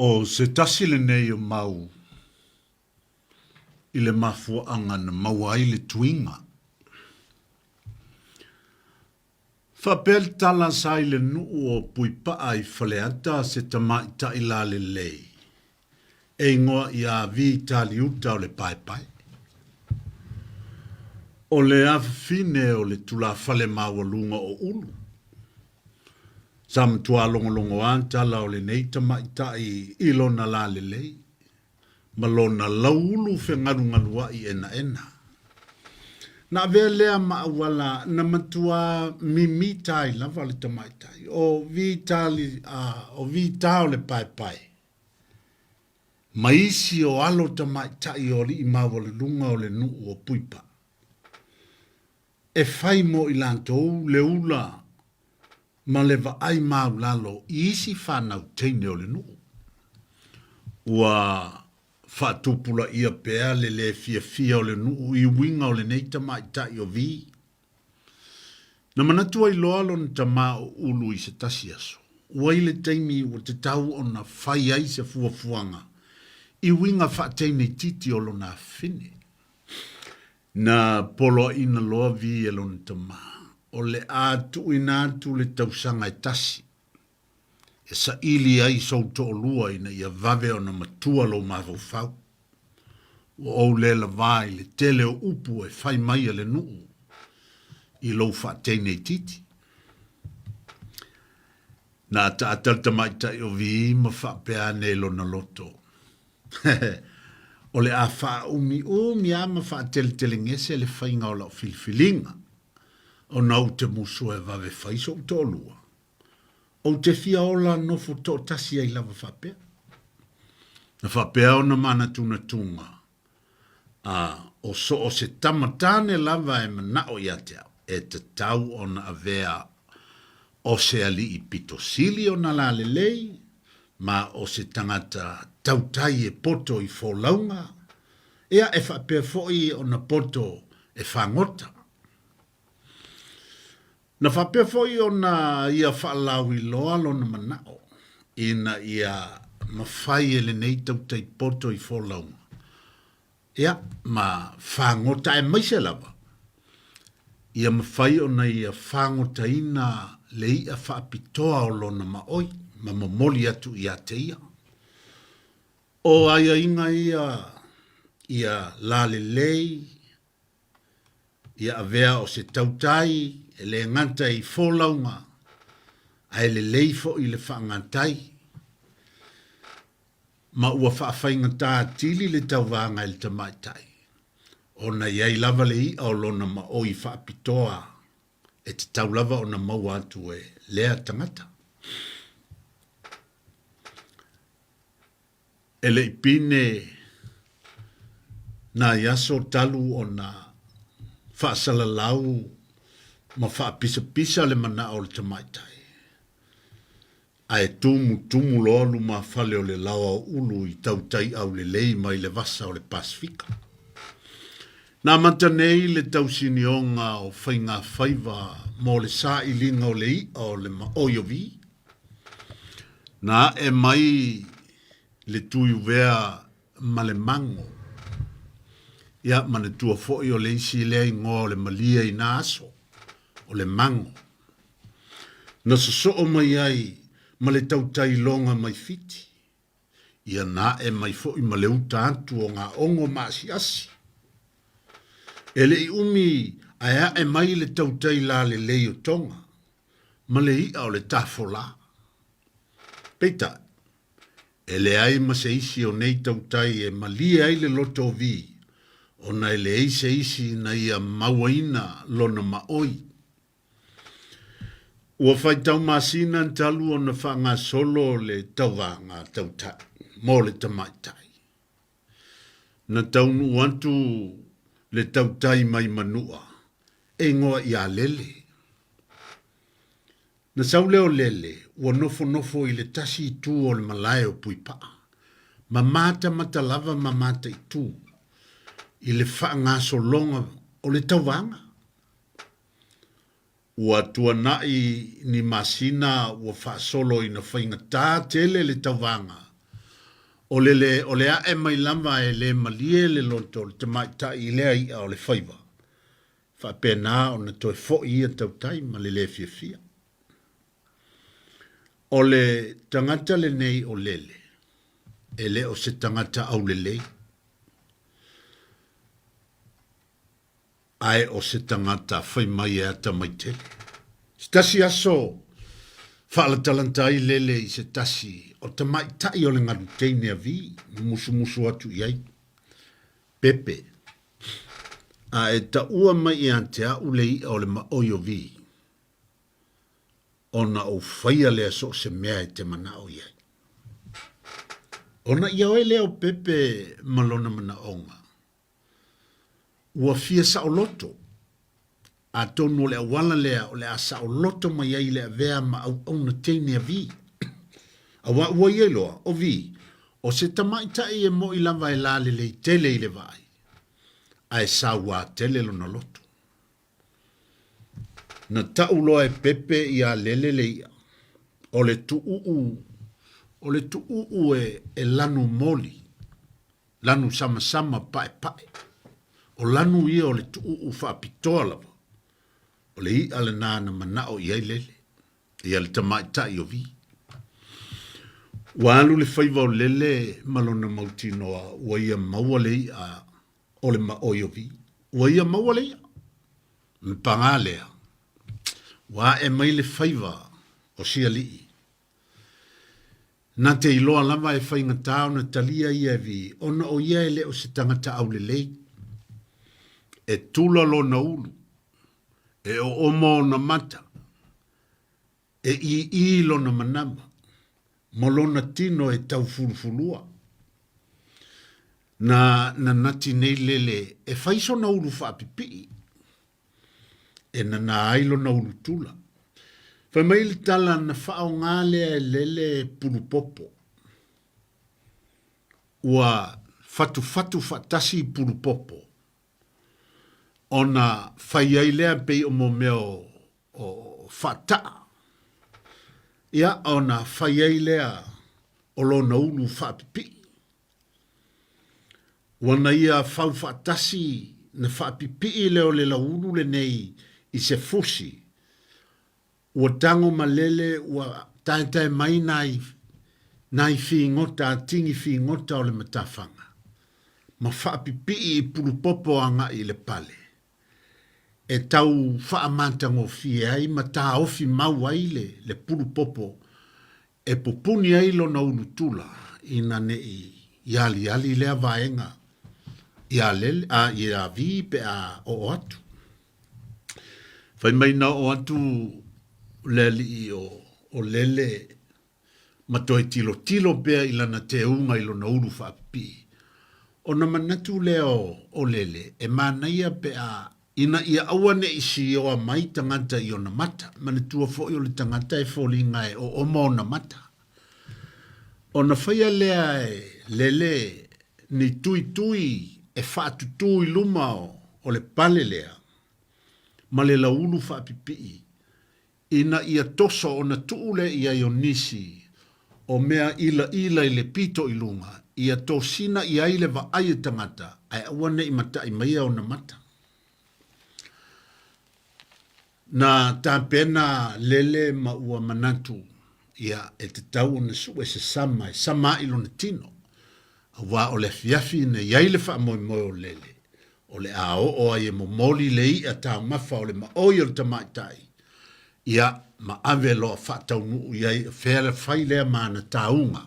O se tasi lenei o mau i le mafuaaga na maua ai le tuiga. Faapea le tala sa i le nuu o Puipaa i Faleata se tamaitai lalelei e igoa ia Vi Taliuta o le Paepae. O le afafine o le tulafale maualuga o Ulu. Sa matua logologoa tala o lenei tamaitai i lona lalelei ma lona lauulu fegalugaluaʻi enaena. Na avea lea ma auala na matua mimita ai lava le tamaitai o Vita o le Paepae ma isi o alo tamaitai o alii maualuluga o le nuu o Puipaa e fai mo i latou le ula ma le vaai maulalo i isi fanau teine o le nuu. Ua faatupulaia pea le lē fiafia o le nuu i uiga o lenei tamaitai o Vi. Na manatu ai loa lona tama o Ulu i se tasi aso, ua i le taimi ua tatau ona fai ai se fuafuaga i uiga faateineitiiti o lona afine. Na poloaiina loa Vi e lona tama, o le a tuuina atu le tausaga e tasi e saili ai sou toalua ina ia vave ona matua lou mafaufau. Ua ou le lavā i le tele o upu e fai mai a le nuu i lou faateineitiiti. Na ataata le tamaitai o Vi ma faapea ane i lona loto, O le a faaumiumi lava ma faateletelegese le faiga o lau filifiliga, ona ou te musu e vave fai soʻu toalua. Ou te fia ola nofo toatasi ai lava faapea. Na faapea ona manatunatuga, a o so o se tama tāne lava e manaʻo ia te au, e tatau ona avea o se aliʻi pito sili ona lalelei, ma o se tagata tautai e poto i folauga, ia e faapea foi ona poto e fagota. Na faapea foi ona ia faalauiloa lona manaʻo ina ia mafai e lenei tautai poto i folauga, ia, ma fagota aemaise lava ia mafai ona ia fagotaina le iʻa faapitoa o lona maʻoi ma momoli atu ia te ia. O aiaiga ia ia lalelei ia avea o se tautai e le gata i folauga ae lelei foi le faagatai ma ua faafaigata atili le tauvaga i le tamaitai ona e i ai lava le iʻa o lona maʻoi faapitoa e tatau lava ona maua atu e lea tagata. E le i pine nai aso talu ona faasalalau ma faapisapisa le manaʻo o le tamaitai, ae tumutumu loa lumafale o le laoa o Ulu i tautai aulelei mai le vasa o le Pasefika. Na amata nei le tausinioga o faigafaiva mo le sailiga o le iʻa o le maʻoi o Vi. Na ae mai le tuiuvea ma le mago. Ia, manatua foi o le isi lea igoa o le malie i na aso, o le mago. Na sosoo mai ai ma le tautailoga mai Fiti. Ia na ae mai foi ma le uta atu o ngā ongo maasiasi. E le i umi ae ae mai le tautai lalelei o Tonga ma le iʻa o le tafolā. Peitai, e leai ma se isi o nei tautai e malie ai le loto o Vi, ona e leai se isi na ia mauaina lona maʻoi. Ua faitau masina talu ona faagasolo le tauvaga tautai mo le tamaitai. Na taunuu atu le tautai mai Manua e igoa ia Lele. Na sau lea o Lele ua nofonofo i le tasi itu o le malae o Puipaa, ma matamata lava ma mataitu i le faagasologa o le tauvaga. Ua tuanai ni masina ua faasolo ina faigata tele le tauvaga. O le le, o le ae mai lava e le malie le loto o le tamaitai i lea i'a o le faiva, faapena ona toe fo'i ia tautai ma le le fiafia. O le tagata lenei o Lele, e le o se tagata aulelei, ae o se tagata fai mai e atamai tele. Se tasi aso, faalatalanta ai Lele i se tasi o tamaitai o le galu teine a Vi, ma musumusu atu i ai, Pepe, a e taua mai ia te a'u le i'a o le maʻoi o Vi, ona ou faia lea so o se mea e te manaʻo i ai. Ona ioe lea o Pepe ma lona manaʻoga, Ua fia saoloto, atonu o le auala lea o le a saoloto mai ai le avea ma auauna teine a Vi. Auā ua ia iloa, o Vi, o se tamaitai e moʻi lava e lalelei tele i le vaai, ae sauā tele lona loto. Na taʻu loa e Pepe iā Lele le iʻa, o le tuʻuʻu, o le tuʻuʻu e, e lanu moli, Lanu samasama paepae. O lanu ia o le tuʻuʻu faapitoa lava. O le iʻa lena na manaʻo i ai Lele, ia le tamaitai o Vi. Ua alu le faiva o Lele ma lona mautinoa ua ia maua le iʻa o le maʻoi o Vi. Ua ia maua le iʻa. Me pagā lea, ua aʻe mai le faiva o si aliʻi. Na te iloa lava e faigata ona talia ia e Vi, ona o ia e le o se tagata aulelei. E tula lona ulu, e oomo ona mata, e ʻīʻī lona manama, ma lona tino e taufulufulua. Na nanati nei Lele e fai sona ulu faapipii. e nanā ai lona ulu tula. Fai mai le tala na faaaoga lea e Lele pulupopo. Ua fatufatu faatasi i pulupopo ona fai ai lea pei o mo mea o, o faataa. Ia, ona fai ai lea o lona ulu faapipii. Ua na ia fau faatasi na faapipii lea o le lauulu lenei i se fusi, ua tago ma lele ua taetae mai nai, nai figota a tini figota o le matafaga, ma faapipii i pulupopo agai i le pale, e tau faamatagofie ai ma taofi mau ai le, le pulupopo e pupuni ai lona ulu tula ina ne i aliali lea vaega iā Lele, a iā Vi pe a oo atu. Fai mai na oo atu le alii o, o Lele ma toe tilotilo pea i lana teuga i lona ulu faapipii, ona manatu lea o, o Lele e manaia pe a ina ia aua ne i sioa mai tagata i ona mata. Manatua foi o le tagata e foliga e ooma ona mata. Ona faia lea e Lele ni tuitui e faatutū i luma o le pale lea ma le lauulu faapipii ina ia toso ona tuu lea i ai o nisi o mea ilaila i le pito i luga, ia tosina i ai le vaai e tagata, ae aua ne i mataʻi maia ona mata. Na tapena Lele ma ua manatu, ia, e tatau ona sue se sama e sama aʻi lona tino, auā o le afiafi na i ai le faamoemoe o Lele, o le a oo ai e momoli le iʻa taumafa o le maʻoi o le tamaitai, ia, ma ave loa faataunuu i ai o fea le fai lea ma ana tauga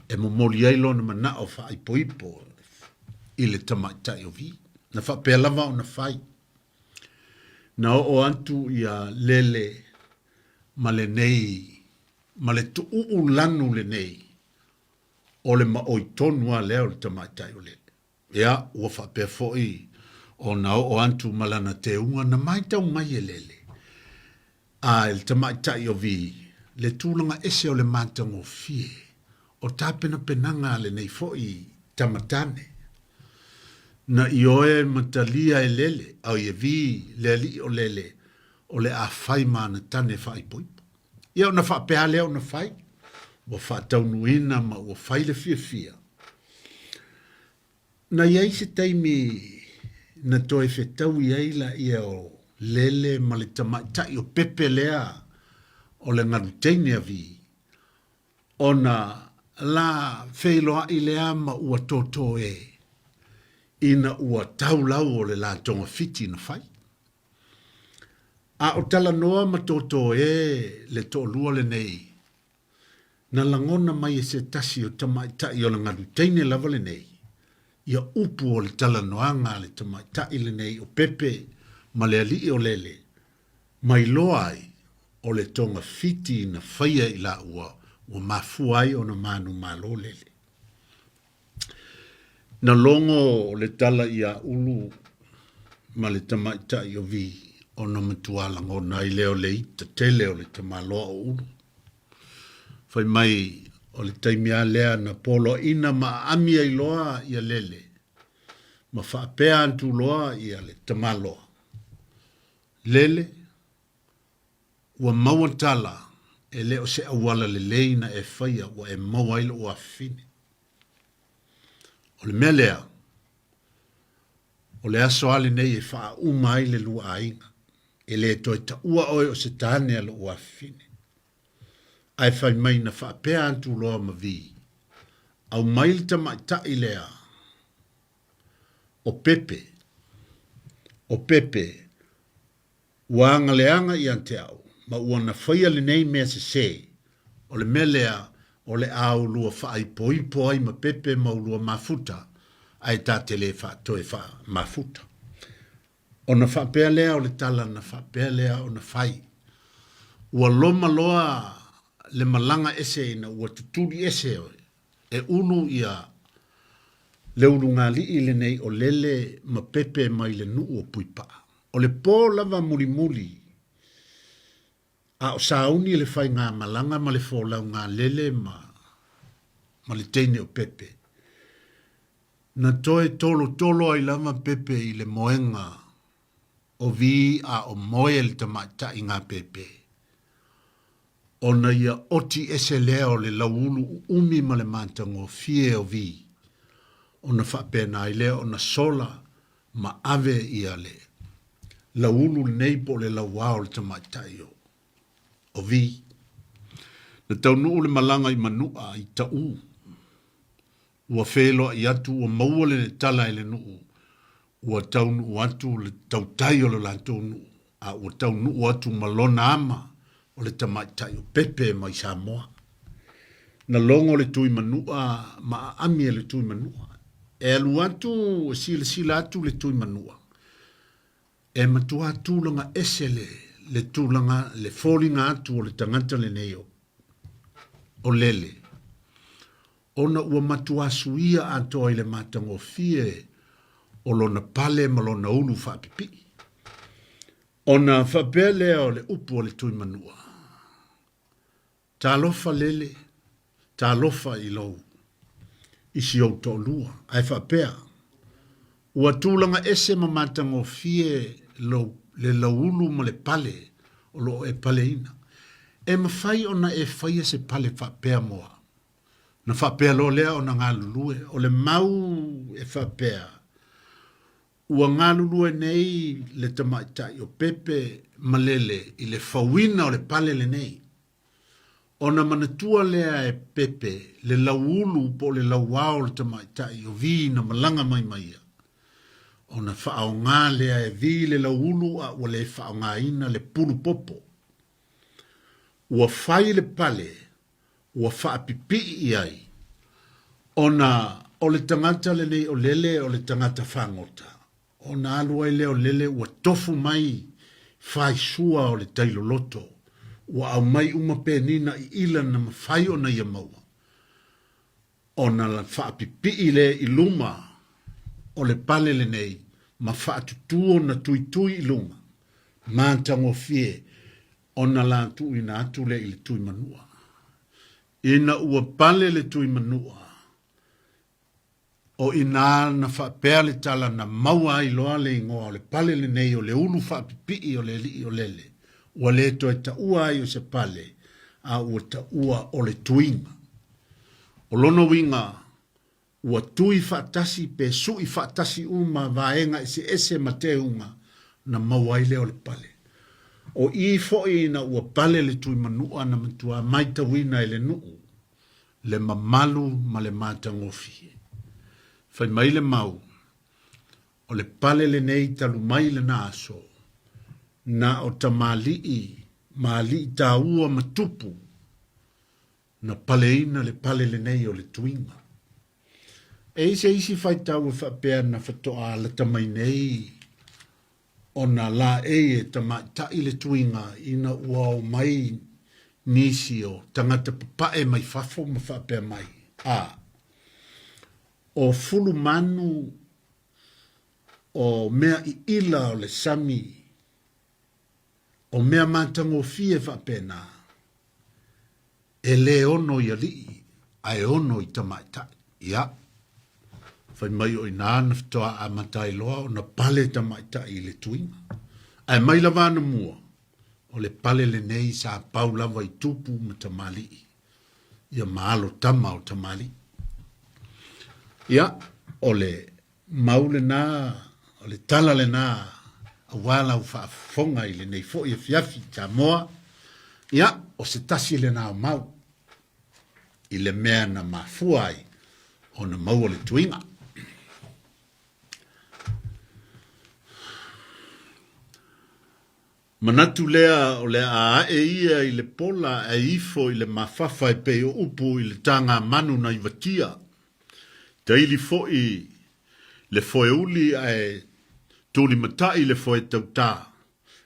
e momoli ai lona manaʻo faaipoipo i le tamaitai o Vi. Na faapea lava ona fai. Na oo atu ia Lele ma lenei, ma le tuuu lanu lenei o le maʻoi tonu lava lea o le tamaitai o Lele. Ia, ua faapea foi ona oo atu ma lana teuga na matau mai e Lele, a e le tamaitai o Vi, le tulaga ese o le matagofie o tapenapenaga a lenei foi tama tane. Na ioe ma talia e Lele, oi e Vi, le alii o Lele, o le a fai ma ana tane faaipoipo. Ia ona faapea lea ona fai. Ua faataunuuina ma ua fai le fiafia. Na i ai se taimi na toe fetaui ai laia o Lele ma le tamaitai o Pepe lea o le galu teine a Vi, ona la feiloai lea ma ua tōtō ē ina ua tau lau o le la togafiti na fai. A o talanoa ma tōtō ē le toalua lenei, na lagona mai e se tasi o tamaitai o le galu teine lava lenei, ia upu o le talanoaga a le tamaitai lenei o Pepe ma le alii o Lele, ma iloa ai o le togafiti na faia i laua ua mafua ai ona manumalo Lele. Na logo le tala iā Ulu ma le tamaitai o Vi ona matua lagona ai lea o le ita tele o le tamaloa o Ulu. Fai mai o le taimi lava lea na poloaiina ma aami ai loa ia Lele ma faapea atu loa ia le tamaloa, Lele, Ua maua tala, e le o se auala lelei na e faia ua e maua ai lou afafine. O le mea lea, o le aso lava lenei e faauma ai le lua aiga. E le toe taua oe o se tane a lou afafine. Ae fai mai na faapea atu loa ma Vi, aumai le tamaitai lea o Pepe, o Pepe, Ua agaleaga ia te au, ma ua na faia lenei mea sesē, o le mea lea o le a ulua faaipoipo ai ma Pepe ma ulua mafuta, ae ta te le toe faamafuta. Ona faapea lea o le tala na faapea lea ona fai. Ua loma loa le malaga ese ina ua tutuli ese e ulu ia le ulugalii lenei o Lele ma Pepe mai le nuu o Puipaa. O le po lava mulimuli a o sauni le faigamalaga ma le folauga a Lele ma ma le teine o Pepe, na toe tolotolo ai lava Pepe i le moega o Vi a o moe le tamaitai gapepe. Ona ia oti ese lea o le lauulu umi ma le matagofie o Vi, ona faapena ai lea ona sola ma ave ia le lauulu lenei po o le lauao o le tamaitai o Vi. Na taunuu le malaga i Manua i Taʻu. Ua feiloai atu ua maua le tala e le nuu ua taunuu atu le tautai o le latou nuu a ua taunuu atu ma lona ama o le tamaitai o Pepe mai Samoa. Na logo le Tui Manua ma aami e le Tui Manua. E alu atu e silasila atu le Tui Manua e matua tulaga ese le, le tulaga, le foliga atu o le tagata lenei o, o Lele. Ona ua matua suia atoa i le matagofie o lona pale ma lona ulu faapipii. Ona faapea lea o le upu a le Tuimanua, Talofa lele, talofa i lou, i si ou toalua. Ae faapea, Ua tulaga ese ma matagofie lou, le lauulu ma le pale o lo o e paleina. E mafai ona e faia se pale faapea mo au. Ona faapea loa lea ona galulue, o le mau e faapea, ua galulue nei le tamaitai o Pepe ma Lele i le fauina o le pale lenei. Ona manatua lea e Pepe le lauulu po o le lauao o le tamaitai o Vi na malaga mai ma ia. Ona faaaoga lea e Vi le lauulu a ua le faaaogaina le pulu popo. Ua fai le pale ua faapipii i ai, ona o le tagata lenei o Lele o le tagata fagota, ona alu ai lea o Lele ua tofu mai faisua o le tai loloto, ua aumai uma penina iila na mafai ona ia maua, ona faapipii lea i luma o le pale lenei ma faatutu ona tuitui i luga, matagofie ona la tuuina atu lea i le Tuimanua. Ina ua pale le Tuimanua, o inā na faapea le tala na maua ai loa le igoa o le pale lenei o le ulu faapipii o le alii o Lele, ua le toe taua ai o se pale, a ua taua o le tuiga. O lona uiga, ua tui faatasi pe suʻi faatasi uma vaega eseese ma teuga na maua ai lea o le pale. O i foi ina ua pale le Tuimanua na matua maitauina e le nuu le mamalu ma le matagofie. Fai mai le mau, o le pale lenei talu mai lena aso, na o tamalii ma alii taua ma tupu na paleina le pale lenei o le tuiga. E i ai se isi faitau e faapea na faatoa alata mai nei ona laei e tamaitai le tuiga ina ua omai nisi o tagata papae mai fafo ma faapea mai, a o fulu manu o mea iila o le sami, o mea matagofie faapena, E le ono i alii, ae ono i tamaitai. Ia, fai mai o inā na faatoa amata ai loa ona pale tamaitai i le tuiga. Ae mai lava anamua, o le pale lenei sa pau lava i tupu ma tamalii, ia ma alo tama o tamalii. Ia, o le mau lena, o le tala lena aua lau faafofoga i lenei foi afiafi Samoa, ia, o se tasi lena o mau i le mea na mafua ai ona maua le tuiga. Manatu lea o le a ae ia i le pola ae ifo i le mafafa e pei o upu i le taga manu na ivatia. Taili foi le foeuli ae tulimatai le foe tautā.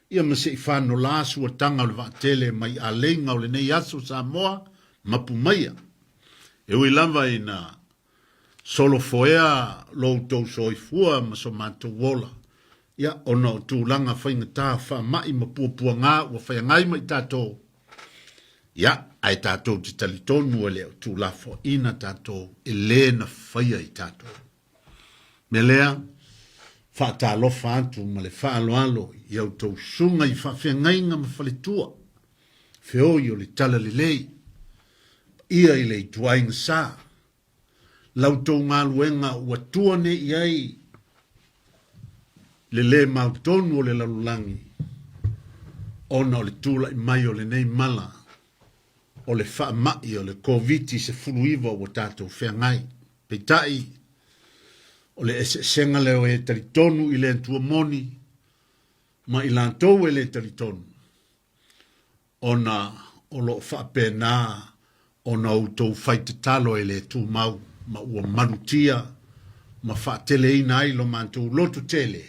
Ia ma se i fanola suataga o le vaatele mai aleiga o lenei aso Samoa mapu maia. E ui lava ina Solofoea lo outou soifua ma so matou ola, ia, ona o tulaga faigata faamai ma puapuaga ua feagai ma i tatou, ia, ae tatou te talitonu e le o tuulafoaina tatou e le na faia i tatou. Mea lea, faatalofa atu ma le faaaloalo i a outou susuga i faafeagaiga ma faletua, feoi o le Talalelei, paia i le ituaiga sa, La outou galuega ua tua nei i ai le lē mautonu o le lalolagi ona o le tulai mai o lenei mala o le faamai o le Koviti-19 ua tatou feagai. Peitai, o le eseesega lea o e talitonu i le Atua moni ma i latou e lē talitonu, ona o lo o faapena ona outou fai tatalo e le tumau ma ua malutia ma faateleina ai lo matou loto tele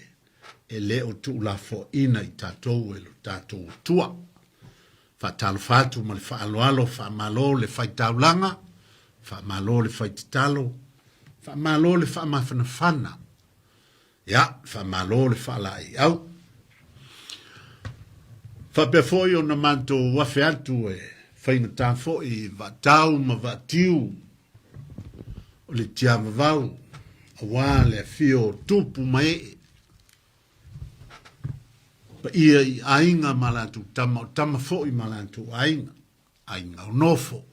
e le o tuulafoaina i tatou e lo tatou Atua. Faatalofa atu ma le faaaloalo, faamalo le fai taulaga, faamalo le fai tatalo, faamalo le faamafanafana. Ia, faamalo le faalaeiau. Faapea foi ona matou afe atu e faigata foi vaatau ma vaatiu o le tiavavau aua le afio o tupu ma ee, paia i aiga ma latou tama, o tama foi ma latou aiga, aiga o nofo,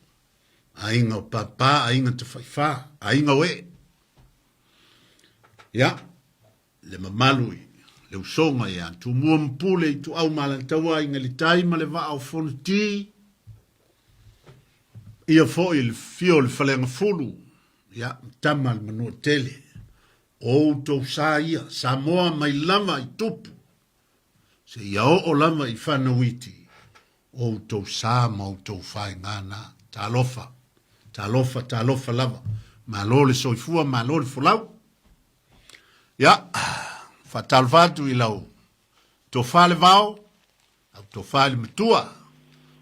aiga o pāpā, aiga tafaifa, aiga o ee. Ia, le mamalu i le usoga ia Tumua ma Pule, Ituau ma Alataua, Aiga i le Tai ma le Vaa o Fonoti, ia foi le fio o le Faleagafulu, ia, ma tama a le Manuatele. O outou sa ia, Samoa mai lava i tupu, seia oo lava i fanau iti, o outou sa ma outou faigā na. Talofa, talofa, talofa lava. Malo le soifua, malo le folau. Ia, faatalofa atu i lau tofa le vao, lau tofa i le matua,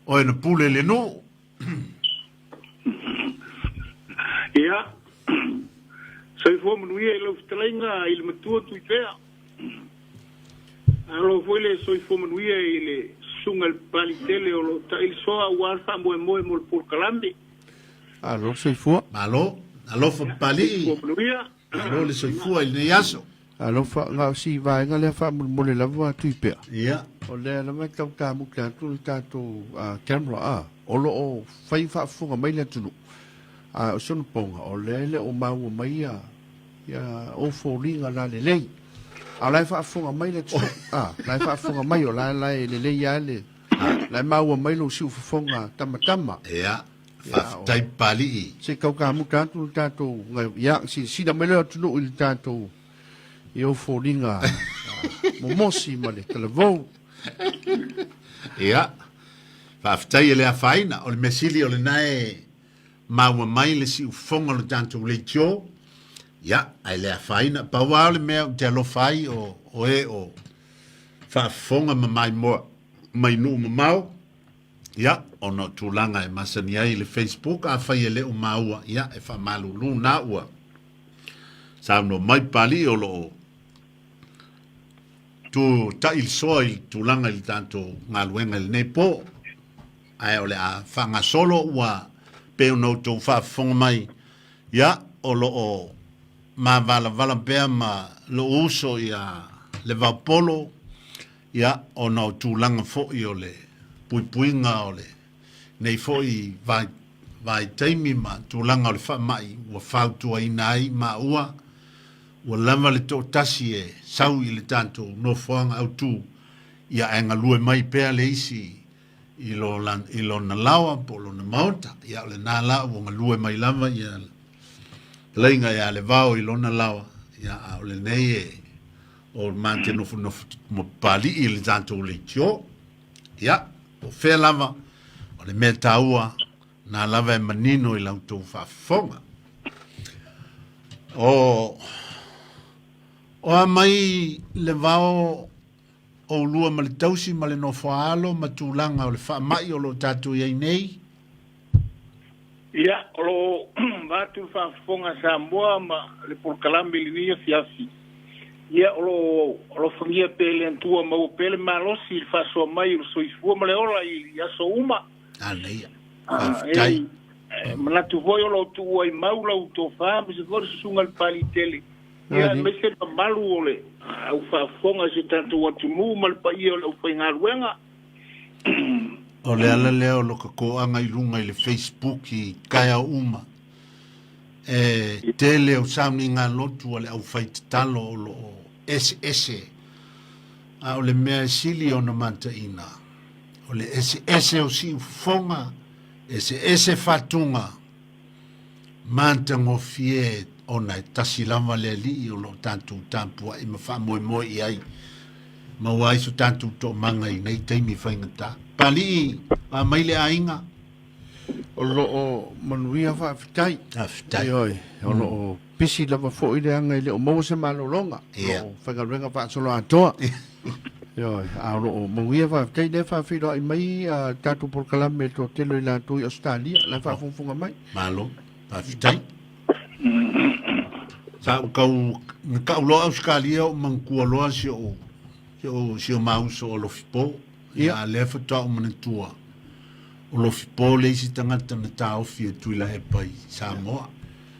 oe na pule i le nuu. Ia, soifua manuia i lau fetalaiga i le matua Tuipea. Malo foi le soifua manuia i le Susuga i le Papalii tele o lo o tailisoa aua le faamoemoe mo le polokalame. Malo le soifua. Malo. Alofa Papalii. Soifua manuia. Malo le soifua i lenei aso. Alofa, na o si vaega lea faamolemole lava Tuipea. Ia. O lea lava e tau tamute atu le tatou camera a, o lo o fai faafofoga mai le atunuu. A o si ona poga, o lea e le o maua mai ia, ia ou foliga lalelei. A o la e faafofoga mai le atunuu. A, la e faafofoga mai, o la, la e lelei lava le, la e maua mai lou siufofoga tamatama. Ia, faafetai Papalii. Se i tau kamuta atu le tatou, ia, silasila mai le atunuu i le tatou, i ou foliga momosi ma le talavou. Ia, faafetai e le afaina. O le mea sili o lena e maua mai le siufofoga o le tatou leitio, ia, ae le afaina. Pau lava o le mea ou te alofa ai o, o e o faafofoga ma maimoa mai nuu mamao, ia, ona o tulaga e masani ai i le Facebook, afai e le o maua, ia, e faamalulu na ua saunoa mai Papalii o lo o tu taʻi le soa i le tulaga i le tatou galuega i lenei po. Ae o le a faagasolo ua pei ona outou faafofoga mai, ia, o lo o mavalavala pea ma lou uso ia Levaopolo, ia, ona o tulaga foi o le puipuiga o lenei foi vaitaimi ma tulaga o le faamai ua fautuaina ai maua, ua lava le toatasi e sau i le tatou nofoaga autu, ia ae galue mai pea le isi i lo i lona laoa po o lona maota. Ia o lena la ua galue mai lava ia laiga ia Levao i lona laoa, ia a o lenei e o ma te nofonofo ma Papalii i le tatou leitio. Ia, po o fea lava, o le mea taua, na lava e manino i la outou faafofoga. O, o a mai Levao oulua ma le tausi ma le nofoaalo ma tulaga o le faamai o lo o tatou i ai nei? Ia, o lo o avatu le faafofoga a Samoa ma le polokalame i lenei afiafi. Ia, o lo o alofagia pea e le Atua maua pea le malosi i le faasoa mai o le soifua ma le ola i aso uma. Manaia. Faafetai. E manatu foi o lo o tuua i mau lau tofa aemaise foi le susuga i le Papaliitele. Ia, aemaise le mamalu o le au faafofoga i si o tatou atunuu ma le paia o le aufaigaluega. O le ala lea o loka kōaga i luga i le Facebook i taeao uma. E tele o sauniga lotu a le aufai tatalo o lo o eseese. A o le mea e sili ona mataina, o le eseese o siufofoga, eseese faatuga, Matagofie ona e tasi lava le Alii o lo o tatou tapuai ma faamoemoe i ai, maua ai so tatou toomaga i nei taimi faigata. Papalii, a mai le aiga. O lo o manuia faafetai. Faafetai. Ioe, o lo o pisi lava foi leaga e le o maua se malologa. O lo o faigaluega faasoloatoa. Ioe, a o lo o manuia faafetai lea e faafeiloai mai a tatou polokalame e toatele o i latou i Ausetalia, la e faafogafoga mai. Malo, faafetai. Sa ou tau, na tau loa Ausetalia ou manatua loa si ou, si ou, si o ma uso o Lofipo. Ia, a lea faatoa ou manatua, o Lofipo le isi tagata na taofi e Tuilaepa i Samoa.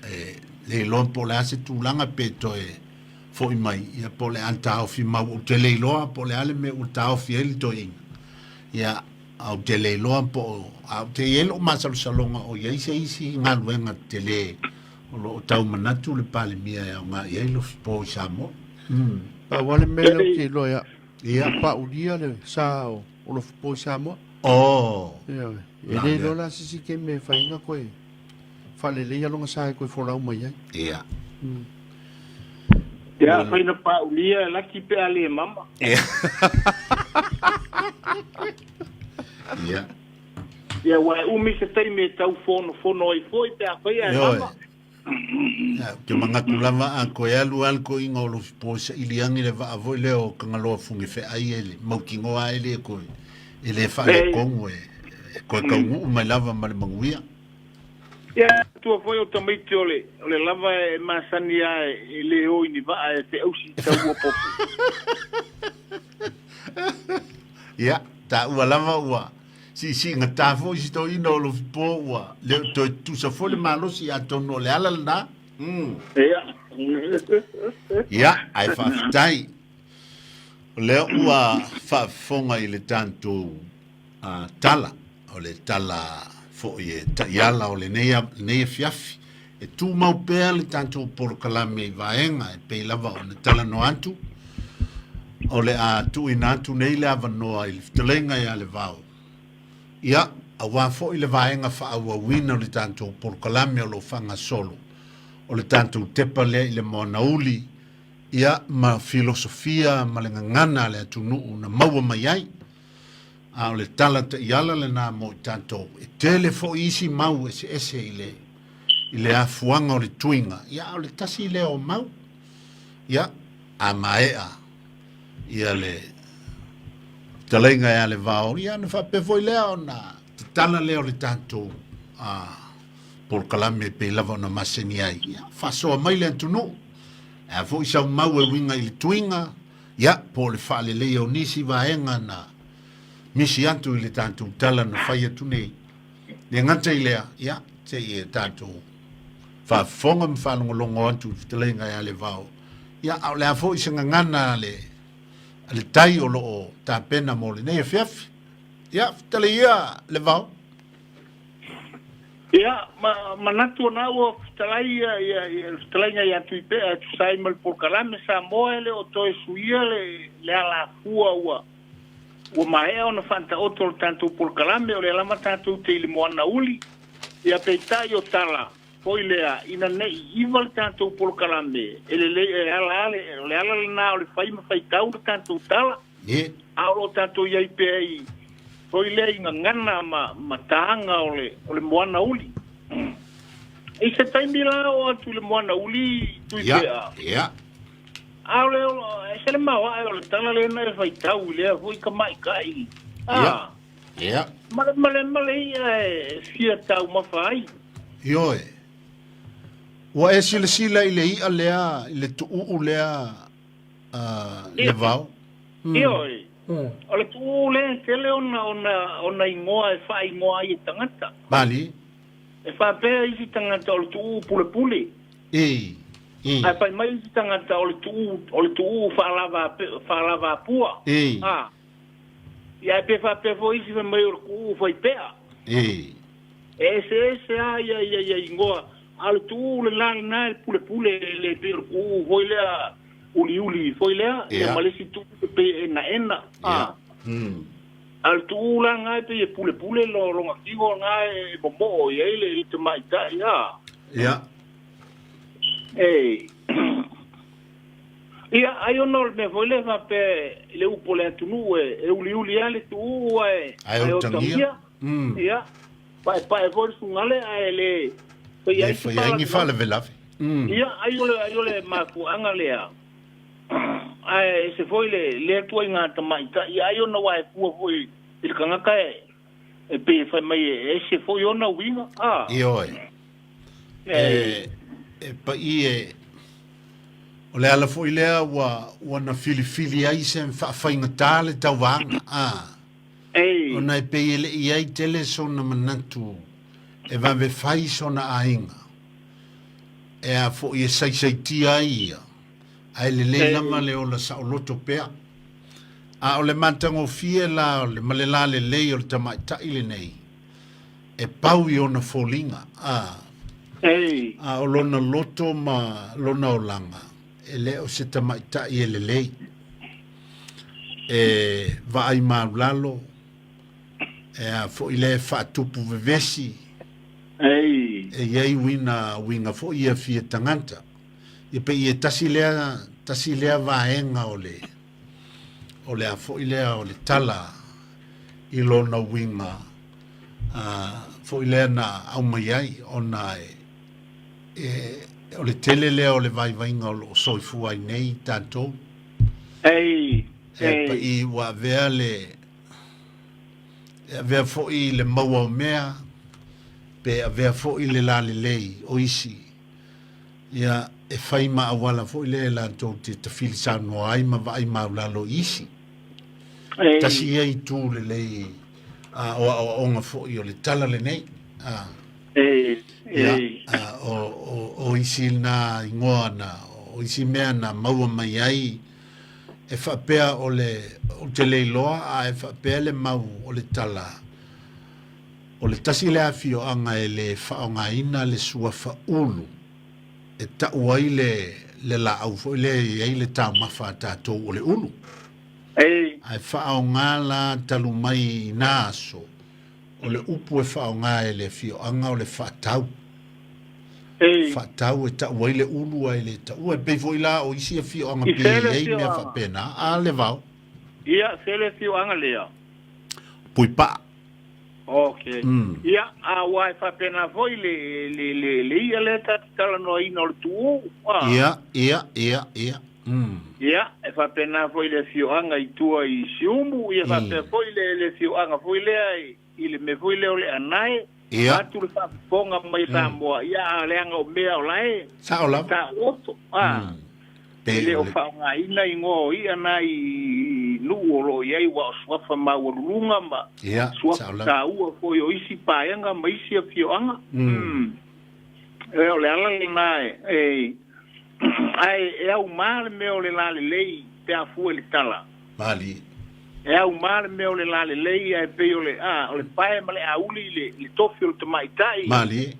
E le iloa po o le a se tulaga pe toe foi mai, ia po o le a taofi mau, ou te le iloa po o le a le mea ua taofi ai le toeaina. Ia, a ou te le iloa po o, a ou te i ai lou masalosaloga o i ai se isi galuega tele o lo o tau manatu le Palemia e aoga i ai Lofipo i Samoa. Pau lava le mea lea ou te iloa ia, ia paulia le sa o Lofipo i Samoa. Oh. Ioe. E le iloa la se isi taimi e fai ai na koe faaleleia lona sa e toe folau mai ai. Ia. Ia, afai na paulia e laki pe a le mama. Ia. Ia. Ia, ua e umi se taimi e tau fonofono ai foi pe afai ae mama. Ia, ou te manatu lava a toe alu lava le toeaina o Lofipo e saili ane le vaa foi lea o Tagaloa Fugifeai e le mautinoa lava e le toe, e le faaletonu e, e toe taunuu mai lava ma le manuia. Ia, manatua foi o tamaiti o le, o le lava e masani lava e le o i ni vaa e feausi i taua popo. Ia, taua lava ua siisiigata foi si toeaina o Lofipo ua le o toe tutusa foi le malosi atonu o le ala lena. Ia. Ia, ae faafetai. O lea ua faafofoga i le tatou tala, o le tala Foi e taiala o lenei, lenei afiafi. E tumau pea le tatou polokalame i vaega e pei lava ona talanoa atu, o le a tuuina atu nei le avanoa i le fetalaiga ia Levao, ia, aua foi le vaega faaauauina o le tatou polokalame o lo o faagasolo, o le tatou tepa lea i le moana uli, ia, ma filosofia ma le gagana a le atunuu na maua mai ai. A o le tala taiala lena mo i tatou. E tele foi isi mau eseese i le, i le afuaga o le tuiga, ia a o le tasi lea o mau. Ia, a maea ia le fetalaiga ia Levao, ia ona faapea foi lea ona tatala lea o le tatou a, polokalame e pei lava ona masani ai. Ia, faasoa mai le atunuu. E a foi sau mau e uiga i le tuiga, Ia, po o le faaleleia o nisi vaega na misi atu i le tatou tala na fai atu nei. Le gata i lea, ia, se i e tatou faafofoga ma faalogologo atu i le fetalaiga ia Levao. Ia, a o le a foi se gagana a le, a le tai o lo o tapena mo lenei afiafi. Ia, fetalai ia Levao. Ia, ma, manatu ona ua fetalai ia, ia, ia le fetalaiga ia Tuipea e tusa ai ma le polokalame Samoa e le o toe suia le, le alafua ua, ua maea ona faataoto le tatou polokalame, o lea lava tatou te i le moana uli. Ia peitai o tala foi lea, ina ne i iva le tatou polokalame, e lelei, e ala lava le, o le ala lena o le fai ma faitau le tatou tala. Ye. A o lo o tatou i ai pea i, foi lea i gagana ma, ma taga o le, o le moana uli. I se taimi la oo atu i le moana uli Tuipea. Ia, ia. A o le, e se le maoae o le tala lea na e faitau i lea foi tamaitai. A. Ia, ia. Ma le, ma le, ma le i'a e fia taumafa ai. Ioe. Ua e silasila i le i'a lea, i le tuuu lea Levao. Ioe. O le tuuu lea e tele ona, ona, ona igoa e faaigoa ai e tagata. Mali. E faapea isi tagata o le tuuu pulepule. E. E. Ae fai mai isi tagata o le tuuu, o le tuuu faalava, faalavapua. E. A. Ia ae pe faapea foi isi fai mai o le tuuu faipea. E. E eseese lava ia, ia, ia igoa. A o le tuuu lena lena e pulepule e le pei o le tuuu foi lea uliuli foi lea, ia ma le isi tuuu e pei e enaena. A. A o le tuuu la lena e pei e pulepule lona tino lena e momoo i ai le tamaitai. A. Ia. E. Ia, ai ona o le mea foi lea faapea i le upu a le atunuu e uliuli lava le tuuu ae ae otagia. Ia. Paepae foi le fugale ae le fai ai se fai ai ni faalavelave. Ia, ai o le, ai o le mafuaaga lea. Ae ese foi le lea ituaiga tamaitai, ai ona ua e fua foi i le tagata e, e pei e fai mai e ese foi ona uiga. A. Ioe. E, e pa'i e, o le ala foi lea ua, ua na filifili ai se faafaigata le tauvaga. A. Ona e pei e le i ai tele sona manatu e vave fai sona aiga, e a foi e saisaitia ai ia, ae lelei lava le ola saoloto pea. A o le matagofie la o le ma le lalelei o le tamaitai lenei, e pau i ona foliga, a, a o lona loto ma lona olaga, e le o se tamaitai e lelei. E vaai maulalo, e a foi lea e faatupu vevesi, e i ai uiga, uiga foi ia fia tagata. Ia pei e tasi lea, tasi lea vaega o le, o le a foi lea o le tala i lona uiga a, foi lea na aumai ai ona e, e, o le tele lea o le vaivaiga o lo o soifua ai nei tatou. Ei, E ei. paʻi ua avea le, e avea foi le maua o mea, pe avea foi le lalelei o isi, ia, e fai ma auala foi lea e latou te tafili saunoa ai ma vaai maulalo i isi. Ei. Tasi ia itu lelei a, o aoaoga foi o le tala lenei. A. Ei, Ia, ei. a, o, o, o isi na igoa na, o isi mea na maua mai ai, e faapea o le, ou te le iloa, a e faapea le mau o le tala, O le tasi lea afioaga e le faaaogaina le suafa ulu e tau ai le, le laau foi lea e i ai le taumafa a tatou o le ulu. Ei. Ae faaaoga la talu mai i na aso, o le upu e faaaoga e le afioaga o le faatau. Ei. Faatau e tau ai le ulu ae le taua. E pei foi la o isi afioaga I pei fea e le i ai mea afioaga? faapena. A le vao. Ia, fea le afioaga lea? Puipaa. Ok. Ia, a ua e faapena foi le, le, le, le ia lea ta te talanoaina o le tuuu, a. Ia, ia, ia, ia. Ia, e faapena foi le afioaga i tua i Siumu, ia faapea foi le, le afioaga foi lea i, i le mea foi lea o Leanae, Ia. vaeatu le faafofoga mai Samoa, ia, a leaga o mea o la e Sao lava. taoto, a. Pe E le o o le. faaaogaina igoa o i'a na i nuu o lo o i ai ua o suafa maualuluga ma Ia, suafa sao lava. taua foi o isi paega ma isi afioaga. E, o le ala lena e, e, ae e aumā le mea o le lalelei pe a fua i le tala. Malie. E aumā le mea o le lalelei ae pei o le, a, o le pae ma le auli i le, i le tofi o le tamaitai. Malie.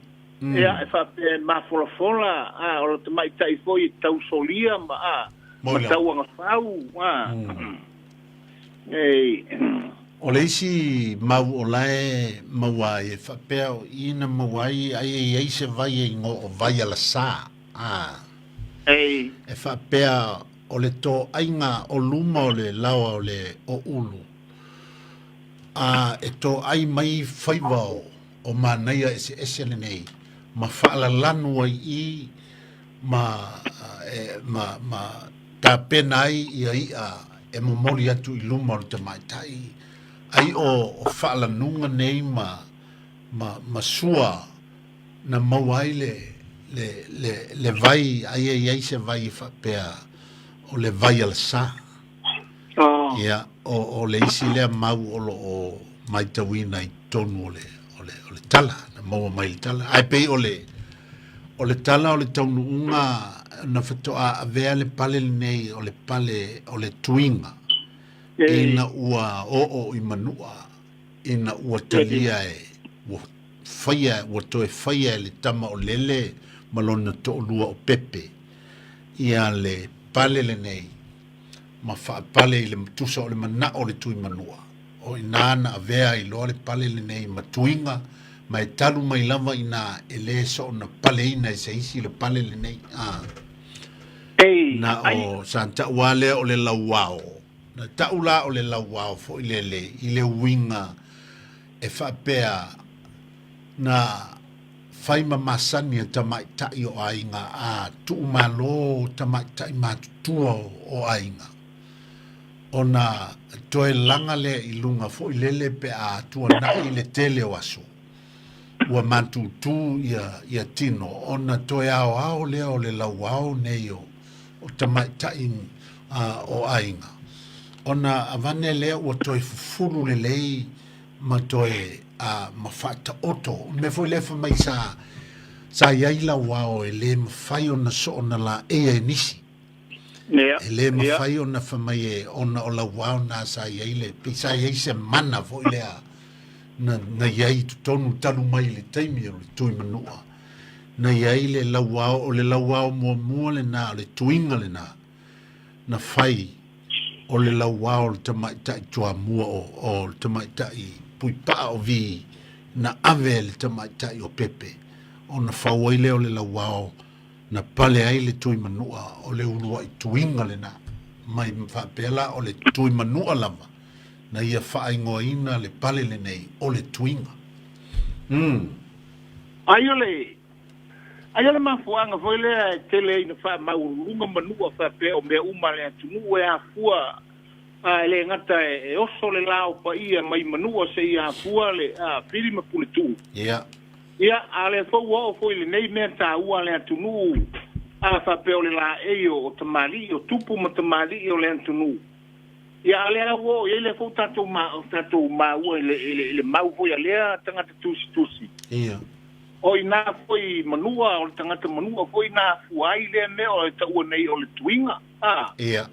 Ia, e faapea e mafolafola, a, o le tamaitai foi e tausolia ma, a, ma tauagafau, a. E. O le isi mau o la e maua ai, e faapea o i na maua ai, ai e i ai se vai e igoa o Vaialasa, a. E. E faapea o le toaiga o luma o le laoa o le o Ulu, a e toai mai faiva o o manaia eseese lenei ma faalalanu ai i ma, e, ma, ma tapena ai ia i'a e momoli atu i luma o le tamaitai, ai o, o faalanuga nei ma, ma, ma sua na maua ai le, le, le, le vai, ai e i ai se vai e faapea o le vai alasa. Oh. Ia, o, o le isi lea mau o lo o matauina i totonu o le, o le, o le tala, na maua mai le tala. Ae pei o le, o le tala o le taunuuga na faatoa avea le pale lenei o le pale o le tuiga ina ua oo i Manua, ina ua talia e, ua faia, ua toe faia e le tama o Lele ma lona toalua o Pepe ia le pale lenei ma faapale i le tusa o le manao o le Tui Manua. O inā na avea ai loa le pale lenei ma tuiga, ma e talu mai lava inā e lē soona paleina e se isi le pale lenei. A. Ei, Na ai. o sa ta'u lava lea o le lauao. Na ta'u la o le lauao foi lele i le uiga e faapea na fai ma masani a tamaitai o aiga a tuumalo tamaitai matutua o aiga. Ona toe laga lea i luga foi lele pe a tuanai le tele o aso, ua matutu ia, ia tino, ona toe aoao lea o le lauao nei o, o tamaitai a, o aiga. Ona avane lea ua toe fufulu lelei ma toe a, ma faataoto. O le mea foi lea fai mai sa, sa i ai lauao e le mafai ona soona laeia e nisi. Ia, E le ia. mafai ona fai mai e ona o lauao na sa i ai le, pei sa i ai se mana foi lea na, na i ai i totonu talu mai i le taimi o le Tui Manua. Na i ai le lauao, o le lauao muamua lena, o le tuiga lena na fai o le lauao o le tamaitai Toamua o, o le tamaitai Puipaa o Vi na ave e le tamaitai o Pepe ona fau ai lea o le lauao na pale ai le Tui Manua o le uluai tuiga lena. Mai faapea la o le Tui Manua lava na ia faaigoaina le pale lenei o le tuiga. Mm. Ai o le ai o le mafuaaga foi lea e tele ai ina faamaualuluga manua faapea o mea uma a le atunuu e afua a e le gata e, e oso le la o paia mai manua seia afua le a, pili ma puletuu. Ia. Ia, a o lea foi ua oo foi i lenei mea taua a le atunuu, a faapea o le laei o tamalii, o tupu ma tamalii o le atunuu. Ia, a o lea ua oo i ai lea foi ua tatou, tatou maua i le, i le, i le mau foi a lea tagata tusitusi. Ia. O inā foi Manua, o le tagata Manua foi na afua ai lea mea o e taua nei o le tuiga, a. Ia.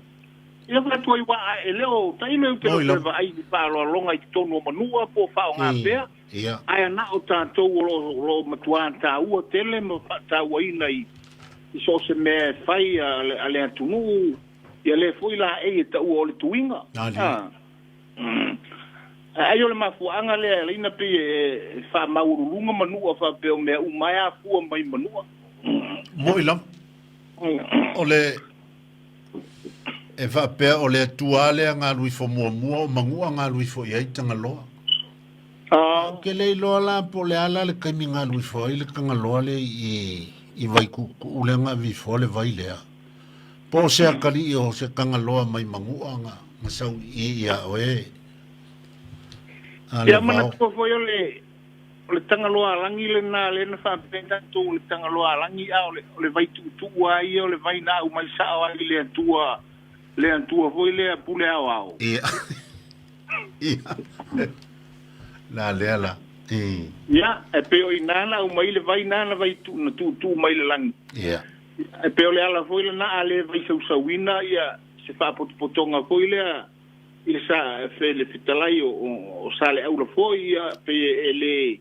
Ia fai atu ai, aua e le o tailo e ou te Moi le toe lava. vaai i ni faaaloaloga i totonu o Manua po o faaaoga Ia. pea. Ia. Ae na o tatou o lo o matuā taua tele ma faatauaina i so o se mea e fai a le atunuu, ia lea foi laei e taua o le tuiga. Ai o le mafuaaga lea e ala ai ona pei e faamaualuluga Manua faapea o mea uma e afua mai Manua. Mo'i lava. O le e faapea o le Atua lava lea galuifo muamua o Manua galuifo i ai Tagaloa. Ou te le iloa la po o le a la le taimi galuifo ai le Tagaloa lea i Vaituutuu lea na avifoa le vai lea. Po o se atalii o se Tagaloa mai Manua na sau i i ia oe a Ia Levao. manatua foi o le o le Tagaloa alagi lena lea na faapea tatou o le Tagaloa alagi a o le o le Vaituutuu a ia o le vai na aumai sao ai i le Atua le Atua foi lea pule aoao. Ia. Ia. La lea la. I. Ia, e pei o i ina na aumai le vai na na vai tu, na tuutuu mai le lagi. Ia. E pei o le ala foi lena a le vaisausauina ia se faapotopotoga foi lea i le sa fe le fetalai o, o, o Saleaula foi ia pei e le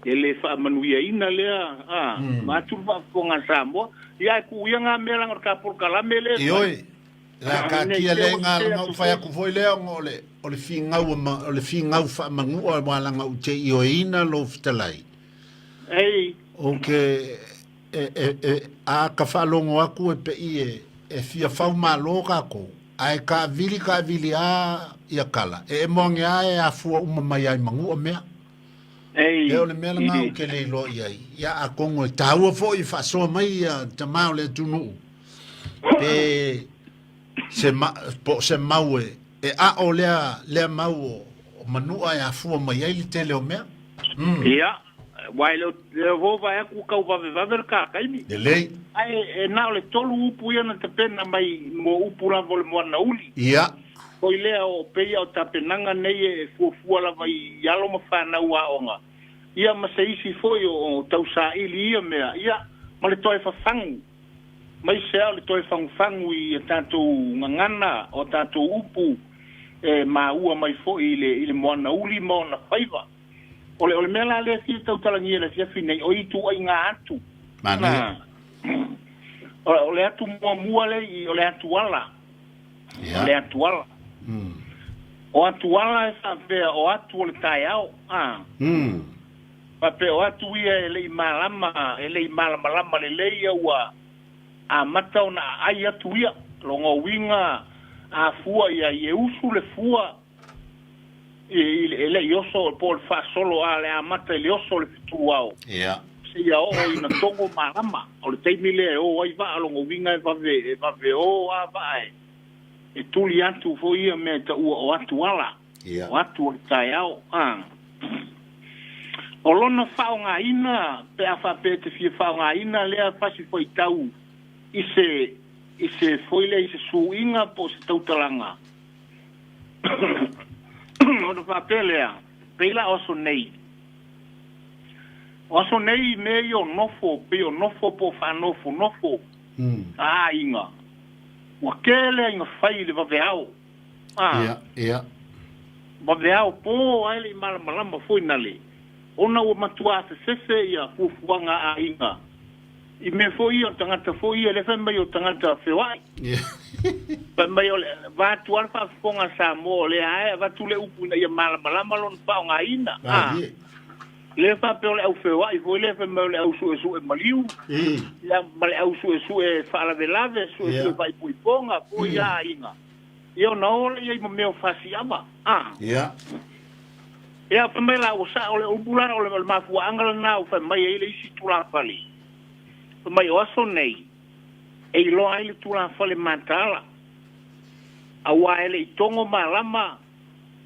e le faamanuiaina lea a mm. vaeatu le faafofoga a Samoa. Ia e kuu ia ngā mea leaga o le ta polokalame lea e fai. Ioe, la taatia lea ina lana ou fai atu foi lea ona o le o le figau o le figau faamanua aua leaga ou te ioeina lou fetalai. Ei. Ou te e, e, e, a ka faalogo atu e pei e, e fia fau malo kākou, ae taavili taavili a ia tala, e emo ane a e afua uma mai ai manua mea. Ei. E o le mea lena ou te le iloa i ai. Ia atonu e taua foi e faasoa mai ia tama o le atunuu pe se ma, po o se mau e, e a'o lea, lea mau o, o Manua e afua mai ai le tele o mea. Mm. Ia, aua e le o, le o vou vae atu tau vavevave le ta taimi. Lelei. Ae e na o le tolu upu ia na tapena mai mo upu lava o le moana uli. Ia. Koi lea o peia o tapenaga nei e fuafua lava i alo ma fanau aoga, ia ma se isi foi o tausaili ia mea, ia ma le toe fafagu, maise a o le toe fagufagu i a tatou gagana, o a tatou upu e maua mai foi i le moana uli ma ona faiva. O le, o le mea la lea e fia tautalagia i le afiafi nei, o ituaiga atu. Manaia. O, o le atu muamua lea i, o le atu ala. Ia. O le atu ala. Mm. O atu ala e faapea o atu o le taeao. A. Mm. Faapea o atu ia e le i malama, e le i malamalama lelei ia ua amata ona aai atu ia. Lona uiga a fua ia i e usu le fua i, e le i oso po o le faasolo a le amata i le oso o le fetuao. Ia. Seia oo ina togo malama. O le taimi lea e o ai vaa, lona uiga e vave, e vave o a vaa e, e tuli atu foi ia mea e taua o atu ala, Ia. o atu o le taeao. A. O lona faaaogaina, pe a faapea e te fia faaaogaina lea fasi faitau i se, i se foi lea i se suiga po o se tautalaga, Ona faapea lea, pei la o aso nei. O aso nei i mea ia o nofo, pei o nofo po o faanofonofo a aiga, ua tele aiga fai i le vaveao. A, Ia, ia. vaveao po ae le i malamalama foi na le, ona ua matua afefefe ia fuafuaga a aiga I mea foi ia o tagata foi ia, lea fai mai o tagata feoai. Fai mai o le vaeatu lava le faafofoga a Samoa o lea lava e avatu le upu ina ia malamalama lona faaaogaina. A lea faapea o le au feoai foi lea fai mai o le au suesue maliu, ia ma le au suesue faalavelave, suesue faaipoipoga foi ia aiga. Ia ona o lea i ai ma mea o fasiava. A. Ia. Ia, fai mai la, ua sao le upu la, o le mafuaaga lena ua fai mai ai le isi tulafale. Fai mai, o aso nei, e iloa ai le tulafale mataala, aua e le i togo malama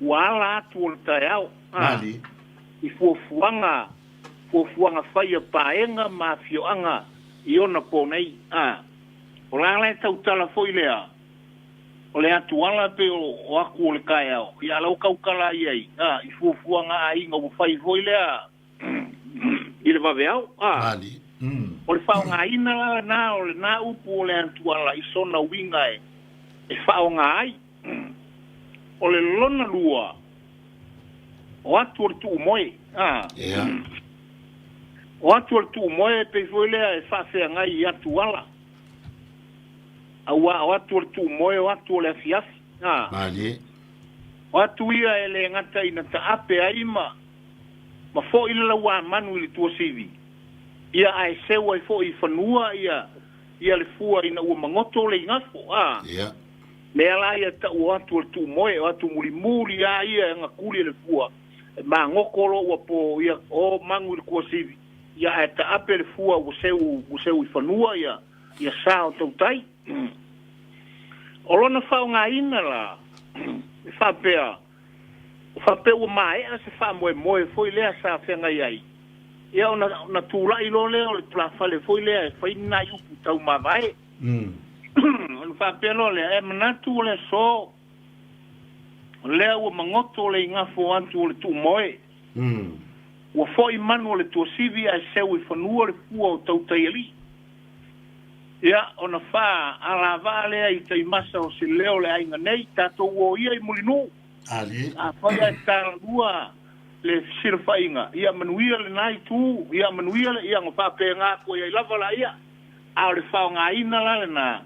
ua ala atu o le taeao, a, i fuafuaga, fuafuaga fai a paega ma afioaga i ona po nei, a. O la la e tautala foi lea, O le atu ala pei o aku o le taeao, ia la ua tautala ai ai, a, i fuafuaga a aiga ua fai foi lea i le vaveao, a. Mali. Mm. O le faaaogaina la lena o lena upu o le atu ala i sona uiga e, e faaaoga ai. O le lona lua, O atu o le tuumoe, a. O atu o le tuumoe e pei foi lea e faafeagai i atu ala. Auā o atu o le tuumoe o atu o le afiafi, a. Malie. O atu ia e le gata ina taape ai ma ma foi le lauamanu i le tuasivi, ia ae seu ai foi i fanua ia ia le fua ina ua magoto le igafo, a. Mea la ia tau o atu o le tuumoe, o atu mulimuli a ia e agakuli e le fua, e magoko loa ua po ia o magu i le kuasivi, ia ae taape le fua ua seu ua seu i fanua ia ia sa o tautai. O lona faaaogaina la, e faapea, faapea ua maea se faamoemoe foi lea sa feagai ai, ia ona ona tulai loa lea o le tulafale foi lea e fai ni nai upu tau mavae. Ona faapea loa lea, e manatu o le aso, o lea ua magoto le igafo atu o le tuumoe. Ua foi manu o le tuasivi ae seu i fanua le fua o Tautaialii. Ia, ona faa alavaa lea i taimasa o se leo o le aiga nei, tatou o ia i Mulinuu. Afai ae talalua le fesilafaiga, ia manuia lena itu, ia manuia le, ia ona faapena atu ai lava laia. A o le faaaogaina la lena,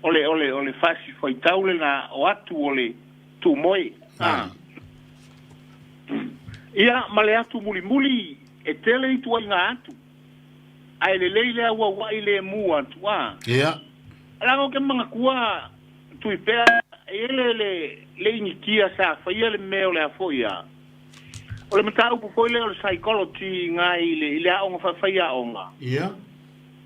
o le, o le, o le fasi faitau lena o atu o le tuumoe. A. Ia, ma le atu mulimuli, e tele ituaiga atu, ae lelei le auauai lemu atu, a. Ia. Leaga ou te manatua, Tuipea, e i ai le, le, le initia sa faia le mea o le a foi a. O le mataupu foi lea o le psychology i ina i le, i le aoga faafaiaoga. Ia.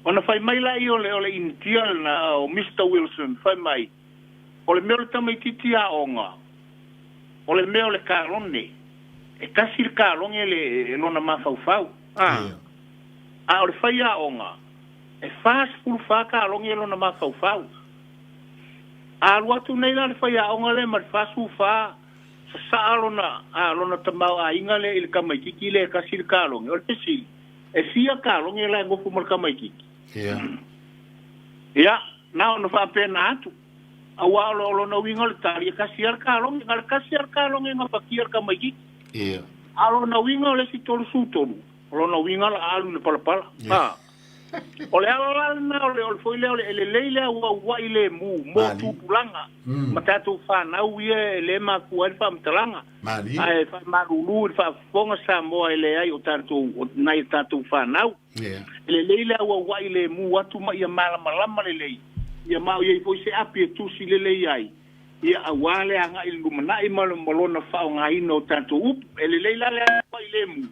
Ona fai mai laia o le, o le Initia lena, o Mister Wilson, fai mai, o le mea o le tamaitiiti aoga, o le mea o le kalone, e tasi le kalone le, e lona mafaufau. A. Ia. A o le faiaoga, e 44 kalone lona mafaufau. A alu atu nei la le faiaoga lea ma le 44, sasaa lona, a, lona tamaoaiga lea i le tamaitiiti lea e tasi le kalogi. O le fesili, e fia kalogi la e nofo ma le tamaitiiti? Ia. Ia, na ona faapena atu. Aua o, o lona uiga o le tali, e tasi lava le kalogi, na o le tasi lava le kalogi e gafatia e le tamaitiiti. Ia. A o lona uiga o le isi 33, o lona uiga o le a alu i le palapala. Ia. A. O le ala la lena o le, o le foi lea o le, e lelei le auauai lemu mo tupulaga ma tatou fanau ia e le mafua ai le faamatalaga. Ae faamalulu i le faafofoga Samoa e leai o tatou, o nai a tatou fanau. E lelei le auauai lemu atu ma ia malamalama lelei, ia ma o i ai foi se api e tusi lelei ai, ia aua le agai i le lumanai ma, ma lona faaaogaina o tatou upu. E lelei la le auauai lemu,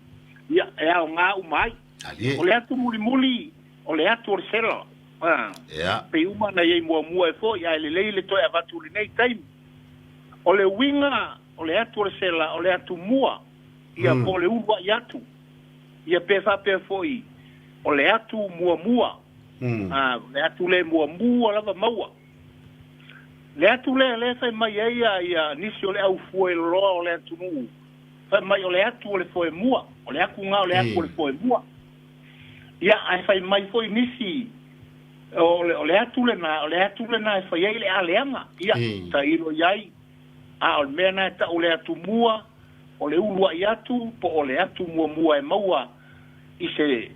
ia e aoga uma ai. Talie. O le atu mulimuli, o le atu o le sela. A, Ia. pei uma ona i ai muamua e foi, ae lelei le toe avatu i lenei taimi. O le uiga o le atu o le sela, o le atu mua, ia po o le uluai atu. Ia pe faapea foi, o le atu muamua. A, o le atu le muamua lava maua. Le atu lea lea e fai mai ai ia, ia nisi o le au fueloloa o le atunuu, Fai mai o le atu o le foemua, o le atu na o le atu o le foemua. Ia, ae fai mai foi nisi, o le, o le atu lena, o le atu lena e fai ai le aleaga. Ia, tailo i ai, a o le mea na e tau o le atu mua, o le uluai atu, po o le atu muamua e maua i se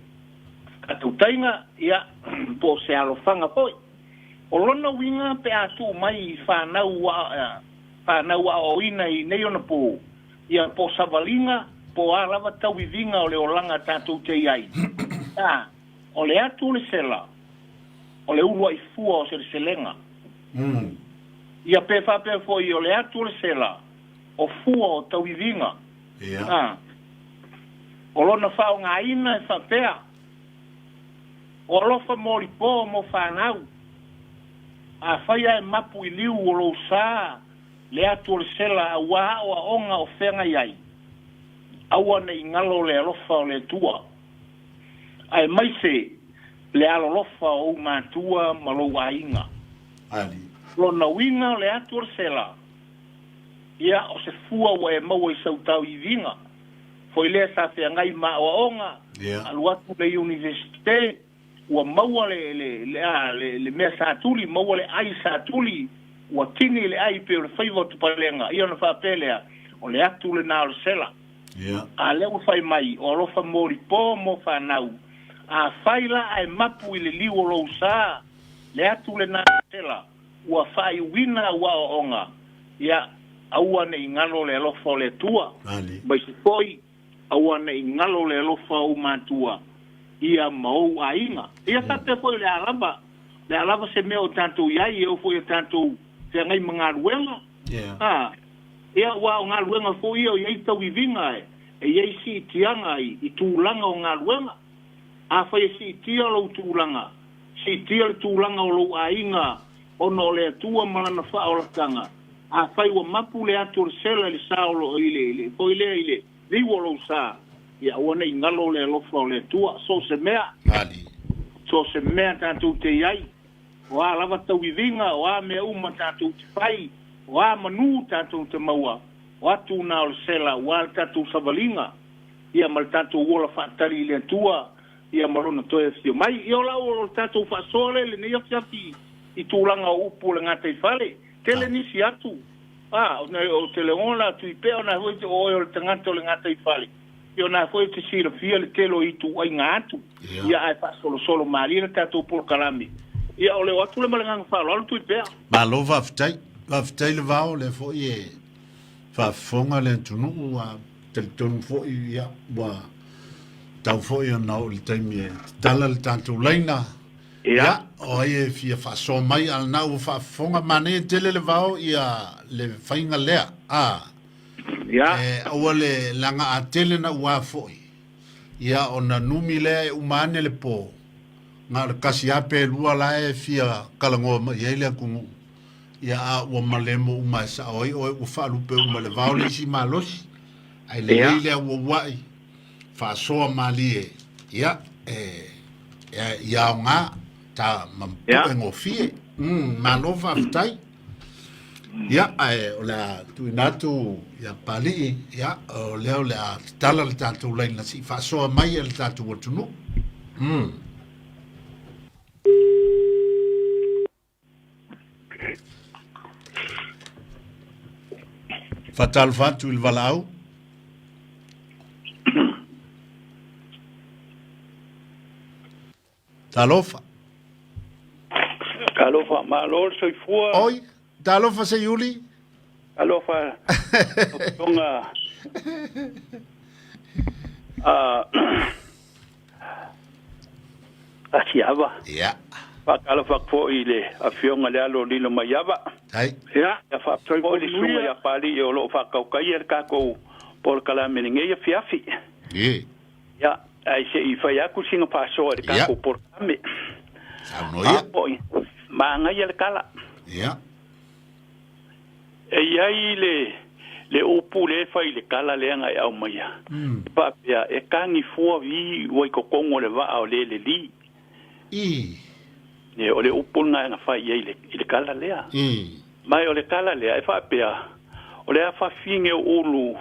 faatautaiga, ia, po o se alofaga foi. O lona uiga pe a tuu mai i fanau ua fanau aoaoina i nei ona po, ia po o savaliga, po o a lava tauiviga o le olaga tatou te i ai. A, o le atu o le sela, o le uluai fua o seleselega. Ia pe faapea foi o le atu o le sela, o fua o tauiviga. A, o lona faaaogaina e faapea, O alofa molipo mo fanau. Afai ae mapu i liu o lou sa le atu o le sela aua aoaoga o feagai ai, aua ne i galo le alofa o le Atua, aemaise le alolofa o ou matua ma lou aiga. Lona uiga o le atu o le sela, ia o se fua ua e maua i sau tauiviga. Foi lea sa feagai ma aoaoga, alu atu le Iunivesite, ua maua le, le, le, a, le, le mea sa tuli, maua le ai sa tuli, ua tini le ai pei o le faiva o Tupalega. Ia ona faapea lea, o le atu lena o le sela. A lea ua fai mai, o alofa molipo mo fanau. Afai la ae mapu i le liu o lou sa, le atu lena sela, ua faaiuina au aoaoga, ia, aua ne i galo le alofa o le Atua. Aemaise foi, aua ne i galo le alofa o ou matua, ia ma ou aiga. Ia faapea foi o le a lava, le a lava se mea o tatou i ai, e oo foi i a tatou feagai ma galuega, a, ia, aua o galuega foi ia o i ai tauiviga e, e i ai siitiaga i, i tulaga o galuega. Afai e siitia lou tulaga, siitia le tulaga o lou aiga ona o le Atua ma Lana faaolataga, afai ua mapu le atu o le sela i le sa o lo, i le, i le, foi lea i le liu o lou sa, ia aua ne i galo le alofa o le Atua. So o se mea, so o se mea tatou te i ai, o a lava tauiviga, o a mea uma tatou te fai, o a manū tatou te maua, o atu na o le sela aua le tatou savaliga, ia ma le tatou ola faatali i le Atua, ia ma Lona toe afio mai. Ia o lau o le tatou faasoa lea i lenei afiafi i tulaga o upu o le gataifale. Tele nisi atu, a, o te lagona atu i pea ona foi te oe o le tagata o le gataifale, ia ona foi te silafia le tele o ituaiga atu, ia ae faasolosolo malie le tatou polokalame. Ia o le o atu lea ma le agaga faaaloalo Tuipea. Malo faafetai. Faafetai le vao, lea foi e faafofoga le atunuu a talitonu foi ia ua tau foi ona oo i le taimi e tatala le tatou laina. Ia, o ai e fia faasoa mai, a lena ua faafofoga, manaia tele le vao ia le faiga lea. A, e aua le laga a tele na ua foi, ia ona numi lea e uma ane le po, na o le kasi lava pe lua la e fia talanoa mai ai le atunuu. Ia a ua malemo uma e sao ai oe ua faalupe uma i le vao le isi malosi. Ae lelei le auauai, faasoa malie, ia, e, e, ia aoga, ta ma pu'e gofie. Malo faafetai. Ia, ae o le a tuuina atu ia Papalii, ia, o lea o le a tatala le tatou laina se i faasoa mai e le tatou atunuu. Faatalofa atu i le valaau. Talofa. Talofa, malo le soifua. Oi, talofa Seiuli. Talofa, tonga. Asiava. Ia. Faatalofa atu foi i le Afioga i le Alo o Lilomaiava. Ai. Ia. Ia faapea foi le Susuga ia Papalii o lo o faataukaia le tatou polokalame i lenei afiafi. Ie. Ia, ae se i fai atu sina faasoa i le tatou polokalame. Saunoa ia. A foi, manaia le tala. Ia. E i ai le, le upu lea e fai i le tala lea na e aumaia, e faapea, e tagi fua vi ua i totonu o le vaa o le leli. I. E, o le upu lena na fai i ai le, i le tala lea. I. Ma o le tala lea e faapea, o le afafine o ulu,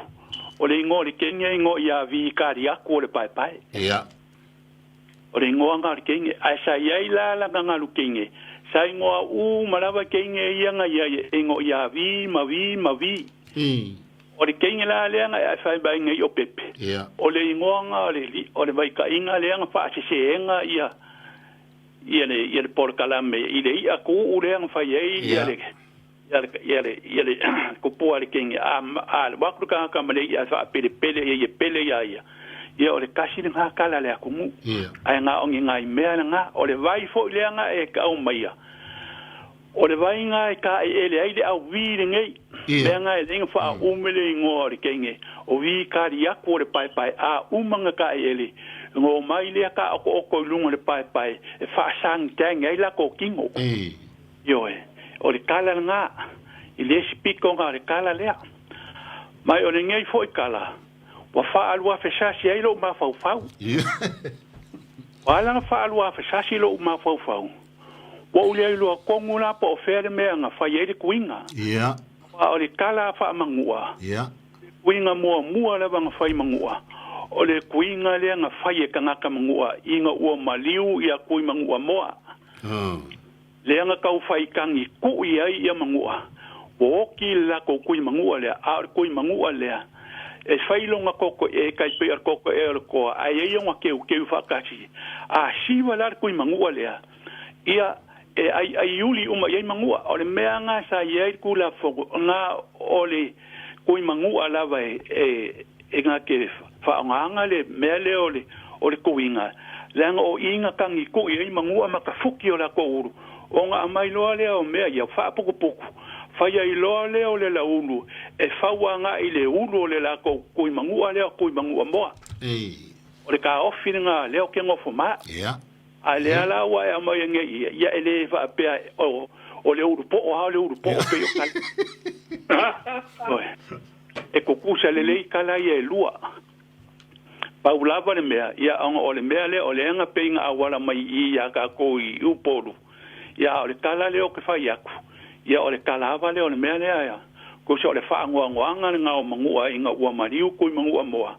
o le igoa o le kenya igoa ia vi kaliaku o le paepae. Ia. O le igoa na o le teine. Ae sa i ai la lana galu teine, sa igoa uma lava teine ia na i ai e igoa ia Vi ma Vi ma Vi. O le teine la lea na e fai mai nei o Pepe, o le igoa na o le, o le vaitaiga lea na faaseseega ia, ia le, ia le polokalame i le i'a tu'u lea na fai ai ia le, ia le, ia le, ia le tupua a le teine. A, a alu atu le tagata ma le i'a e faapelepele ia ia pele iā ia, ia o le tasi lena tala a le atunuu. Ae na o ni nai mea lena. O le vai foi lea na e aumaia, o le vai na e taeele ai le au vi lenei. Mea na e lei na faaume le igoa o le teine, o vi kali atu o le paepae, a uma na taeele, go mai lea taoto'oto i luga o le paepae e faasagitagi ai latou tino. Ioe, o le tala lena, i le isi pito na o le tala lea. Ma o lenei foi tala, ua faaluafesasi ai lou mafaufau. Ua ala ona faaluafesasi lou mafaufau, ua ou le iloa tonu la po o fea le mea na fai ai le tuiga. Aua o le tala a faamanua, le tuiga muamua lava na fai manua, o le tuiga lea na fai e tagata manua ina ua maliu ia Tuimanua moa. Lea na tau fai tagi kuʻi ai ia manua, ua oki le latou Tuimanua lea, a o le Tuimanua lea, E fai lona kokoe e tai pei o le kokoe o le koa, ae i ai ona keukeu faatasi. A siva la le tuimanua lea, ia, e aiaiuli uma i ai manua. O le mea lena sa i ai le Tulafono, na o le tuimanua lava e, e, e na te faaaogaina le mea lea o le, o le tuiga, leaga o i na tagitui ai manua ma tafuti o latou ulu, ona aumai loa lea o mea ia faaputuputu, fai ai loa lea o le laulu e fau agai i le ulu o le latou tuimanua lea o tuimanua moa. O le taofi lena lea ou te nofo ma. A lea la ua e aumai nei ia, ia e le faapea o, o le ulu po'o a o le ulu po'o pei o kala. E tutusa lelei kala ia e lua. Pau lava le mea, ia ona o le mea lea o lea na pei na auala mai i i iā tatou i Upolu, ia a o le tala lea ou te fai atu, ia o le tala ava lea o le mea lea, ia, tusa o le faanoanoaga lena o Manua ina ua maliu Tuimanua moa,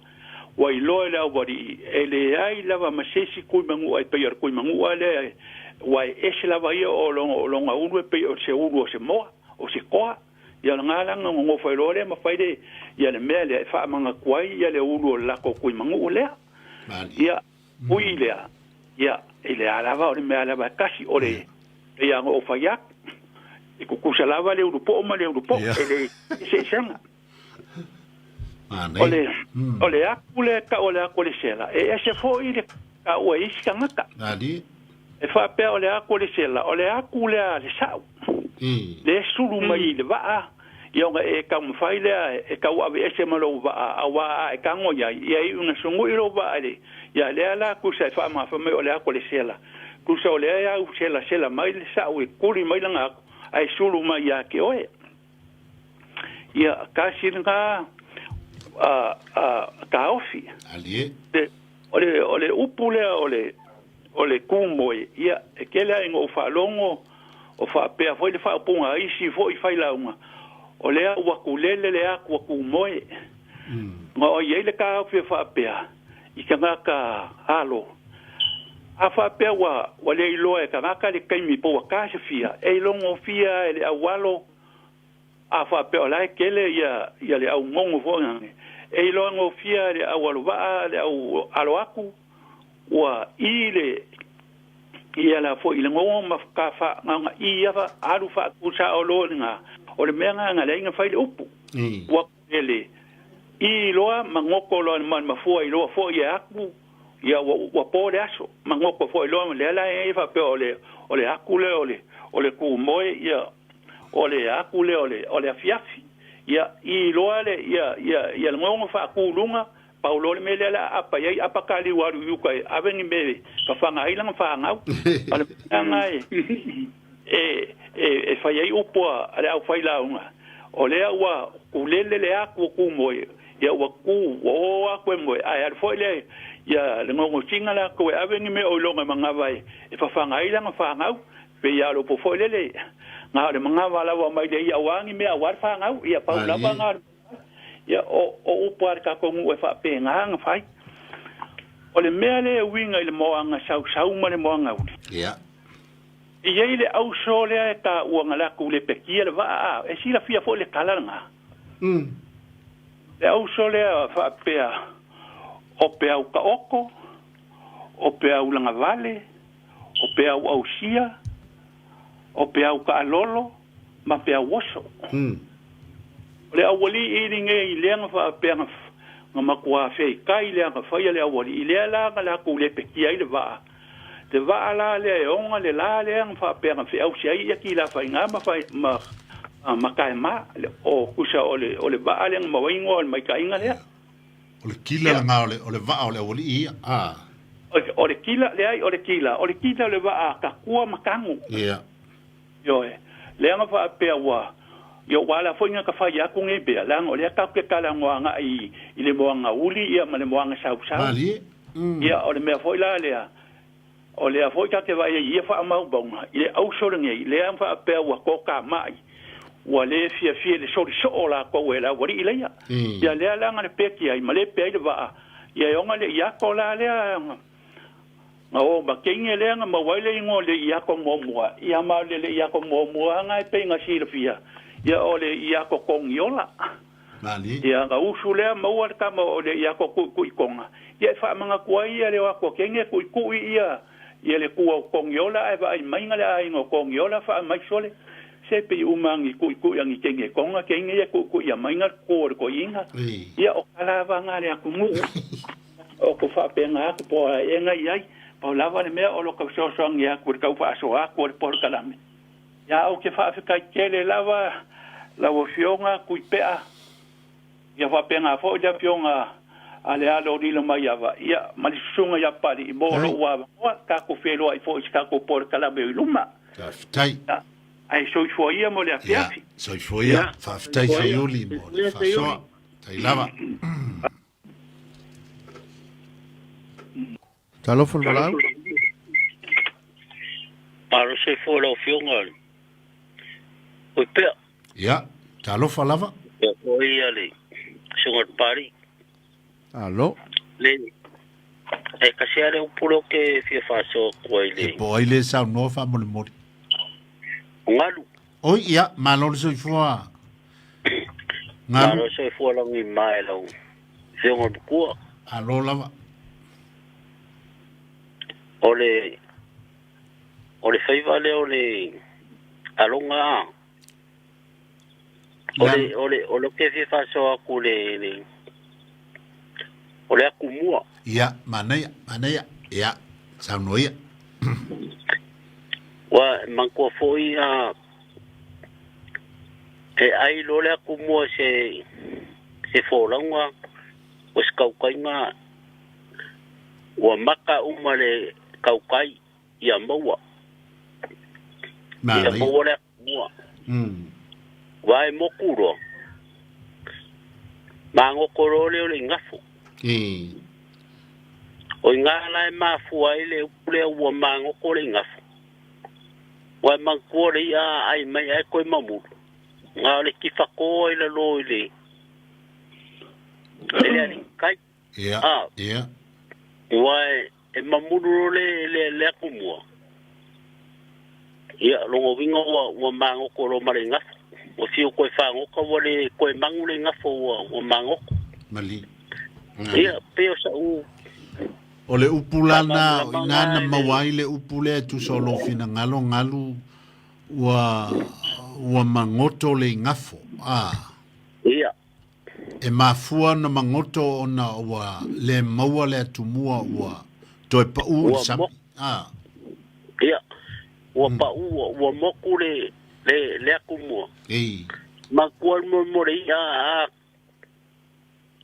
ua iloa e le aualii, e leai lava ma se isi Tuimanua e pei o le Tuimanua lea, ua e ese lava ia o lona ulu e pei o se ulu o se moa, o se koa. Ia o lena la na nonofo ai loa lea ma fai le, ia le mea lea e faamanatu ai ia le ulu o le latou tuimanuu lea. Ia, ui i lea, ia, i le a lava o le mea lava e tasi, o le, pei lava ona ou fai atu, e tutusa lava le ulu po'o ma le ulu po'o, e leai se eseesega. O le, o le aku lea e tau o le aku o le sela, e ese foi le taua e isi tagata. E faapea o le aku o le sela, o le aku lea a le sa'u, lea e sulu mai i le vaa, ia ona e taumafai lea e tauaveese ma lou vaa, auā a e tago i ai, ia iu ina sugui lou vaa i le, ia lea la tusa e faamamafa mai o le aku o le sela. Tusa o lea e au selasela mai le sa'u e tuli mai lana aku, ae sulu mai ia te oe. Ia, tasi lena taofi. Alie. O le, o le upu lea o le, o le kūmoe, ia, e tele lava ina ou faalogo o faapea foi le faaupuga a isi foi failauga, o lea ua tulele le atua kūmoe. Ma o i ai le taofi e faapea, i tagata alo, a faapea ua, ua le iloa e tagata le taimi po ua tasofia, e ilogofia e le aualo A faapea o la e tele ia ia le au gogo foi ane, e iloa gofie le au alo vaa, le au alo aku, ua i le ia la foi i le gogo ma ka fa nga i ia fa alu fa ku sa o lo nga o le mea nga nga le inga fai le upu. Ua ele i loa ma goko loa ma mafua i loa foi e aku ia ua ua po le aso ma goko foi loa lea la e faapea o le o le aku lea o le o le kumoe ia o le aku lea o le, o le afiafi. Ia, i loa le, ia, ia, ia le gogo faakuluga, pau loa le mea lea o le a apa i ai, apa ka liu alu i uka e ave ni mea e fafaga ai lana fanau. O le mea lena e, e, e, e fai ai upu a le aufailauga, o lea ua kulele le aku o Kumoe, ia ua ku, ua o aku e moe, ae alu foi lea, ia le gogosiga latou e ave ni mea o iloga e manava e, e fafaga ai lana fanau. Pei a lopo foi lele, na o le manava lava mai le ia aua ni mea aua le fanau, ia pau lava na o le ia o, o upu a le tatou nuu e faapena na fai. O le mea lea e uiga i le moaga sausau ma le moaga uli. Ia. E i ai le auso lea e taua na latou lepetia le vaa, a, e silafia foi le tala lena. Le auso lea faapea, o peau taoto, o peau lagavale, o peau ausia, o peau taalolo, ma peau oso. O le aualii lenei lea na faapea na, na matua feitai lea na faia le aualii, lea la na latou lepetia ai le vaa. Le vaa la lea e ona le la lea na faapea na feausi ai ia Kilafaiga ma, fai, ma, ma Taema, o tusa o le, o le vaa lea na maua ai igoa o le maitaiga lea. O le kila lena o le, o le vaa o le aualii ia, a. O le kila, leai, o le kila, o le kila o le vaa kakua ma kagu. Ia. Ioe. Leaga faapea ua, ia ua ala foi na ka fai aku nei mea, leaga o lea tatou te talanoa agai i le moaga uli ia ma le moaga sausau. Malie. Ia, o le mea foi la lea, O lea foi ta te vaai ai i ia faamaumauga i le auso lenei, lea faapea ua tokamai, ua le fiafia i le soli soo o latou e le aualii leia. Ia lea la na lepeti ai ma lepe ai le vaa, ia e ona le iato la lea na o ma teine lea na maua ai le igoa o le iato muamua, ia ma o le iato muamua na e pei na silafia, ia o le iato togiola. Malie. Ia ona usu lea maua le tama o le ia ko kuʻikuʻi-koga, ia e faamanatua ai ia le o atu a kenge kuʻikuʻi ia ia le tua o Togiola ae vaai maiga le aiga o Togiola faamai sole se pei uma ni kuʻikuʻi a ni kenge koga kenge ia kuʻikuʻi maiga le tua o le toeaina. Ia o ka lava na le atunuu o ko faapena atu po o a ea i ai, pau lava le mea o lo ka fesoasoani atu i le tau faasoa atu o le polokalame. Ia ou te faafetai tele lava lau Afioga Tuipea, ia faapena foi le Afioga a le Alo o Lilomaiava, ia ma le Susuga ia Papalii mo lou avanoa, tatou feiloai foi i se tatou polokalame o i luma. Faafetai. Ia, ae soifua ia mo le afiafi. Ia, soifua ia. Faafetai Seiuli mo le faasoa. Tai lava. Talofa le valaau. Malo soifua lau Afioga le Uipea. Ia, talofa lava. Ia foi ia le Susuga i le Papalii. Alo. Le, e kasi lava le upu lea ou te fia faasoa atu ai le. E po o ai le saunoa faamolemole. O Galu. Oi, ia, malo le soifua. Galu. Malo le soifua lagima e lau Afioga i le Matua. Alo lava. O le, o le faiva lea o le aloga a. O le, o le, o le ke fia faasoa atu le, le, o le atumua. Ia, manaia, manaia. Ia, saunoa ia. Ua manatua foi a e ai loa le atumua i se se folauga o se tautaiga ua maka uma le tautai ia maua. Ia maua le atumua. Ua e moku loa. Magoto loa lea o le igafo. O iga la e mafua ai le upu lea ua magoto le igafo. Ua e manatua le i'a a ai mai ae toe mamulu. Na o le tifato ai lalo i le i le alii tai. Ia, ia. Ua e mamulu loa le, le, le atumua. Ia, lona uiga ua, ua magoto loa ma le igafo. Ua fiu toe fagota ua le toe magu le igafo ua, ua magoto. Malie. Ia, pei o sa'u O le upu la na, o ina na maua ai le upu lea e tusa o lou finagalo galu ua, ua magoto le igafo. A. Ia. E mafua ona magoto ona ua le maua le atumua ua toe paʻu i le sami. A. Ia, ua paʻu, ua, ua moku le, le, le atumua. Ei. Manatua le mo le i'a a,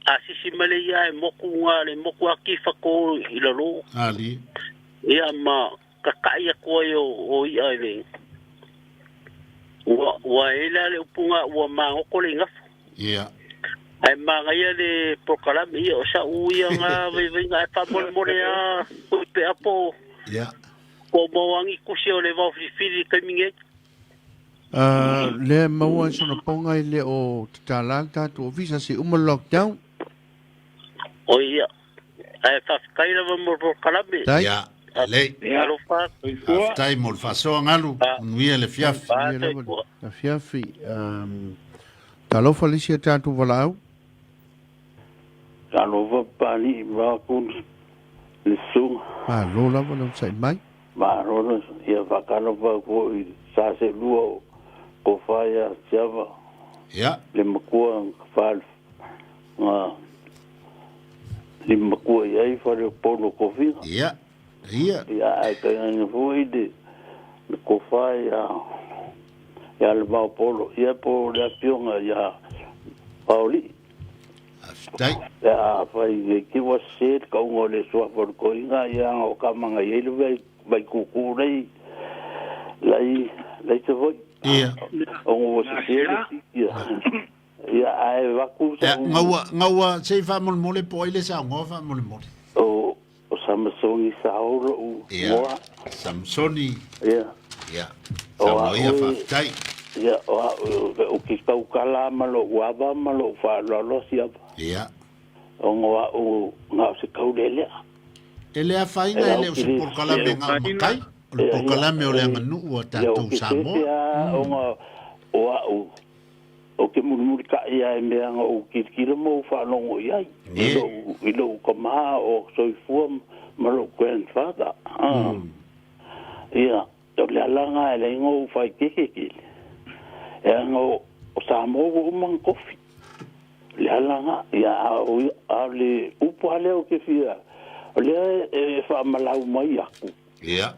a sisi mai le i'a e moku nga le moku a tifato i lalo. Ali. Ia ma kakaʻi atu ai o, o i'a i le, ua, ua e la le upu nga ua magoto le igafo. Ia. Ae manaia le polokalame, ia o sa'u ia nga vaivaiga ae faamolemole a pea po Ia. po o maua ni tusi o le vaofilifili i le taimi nei. Lea e maua ai sona poga e le o tatala le tatou ofisa se uma le lockdown. Oi ia. Ae faafetai lava mo le polokalame. Tai. Ia, lelei. Alofa atu. Faafetai mo le faasoa galu, manuia le afiafi. Manuia lava le afiafi. Talofa le isi a tatou valaau. Talofa Papalii vaeatu le susuga. Malo lava le onosai mai. Malo le ia faatalofa atu foi i sa selua o Tofa ia Siava. Ia. Le matua fa nga le matua i ai faleupolu o Tofiga. Ia. Ia. Ia ae tainane foi le le Tofa ia ia le Maopolo ia po o le afioga ia Paoli'i. Faafetai. Pe a fai nei te ua sese le kauga o le suafa o le toeaina, ia o ka manga i ai le vai vai kūkū lei lai lai Savaii. Ia. Ona ua sese le ia. Ia ae vaku sa. Ngaua ngaua se i faamolemole po o ai le saunoa faamolemole. O o Samasoni Sao lo'u igoa. Samsoni. Ia. Ia. Saunoa ia faafetai. Ia, o a'u ou te taukala ma lo'u ava ma lo'u faaaloalo Siava. Ia. Ona o a'u na o se taulelea. E le afaina e le o se polokalame na o matai, o le polokalame o le aganuu a tatou Samoa. Ia, ou te sefe lava ona o a'u. Ou te mulimulitaʻi lava i mea na ou tilotilo ma ou faalogo i ai, i lou, i lou tamā o soifua ma lou grandfather. Ah. Ia, o le ala lena e leai ona ou faaeteete tele, leaga o, o Samoa ua uma ona tofi. O le ala lena, ia, a o, a o le upu lava lea ou te fia, o lea e faamalau mai aku. Ia.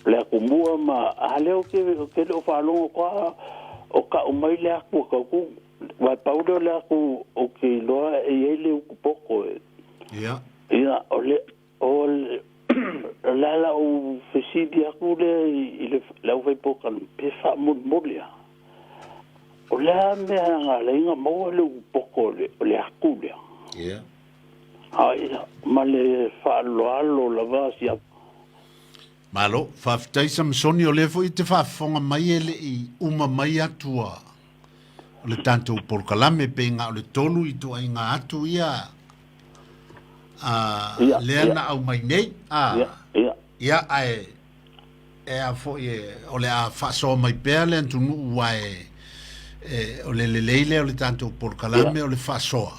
Le atumua ma a lea ou te ou te le o faalogo atu a o tau mai le atu a tautu. Aua e pau lea o le atu ou te iloa e i ai le utu poto e. Ia. Ia, o le o le o le a la ou fesili atu lea i le le aufaipokalame pe faamolemole lava. O le a mea na ala ai ona maua le utu poto o le atu lea? Ia. Ai, ma le faaaloalo lava si a. Malo, faafetai Samasoni, o lea foi e te faafofoga mai e le i uma mai atu a o le tatou polokalame pei na o le tolu ituaiga atu ia a Ia, lea ia. na aumai nei a Ia, ia. ia ae e a foi e o le a faasoa mai pea le atunuu aua e e o le lelei lea o le tatou polokalame Ia. o le faasoa.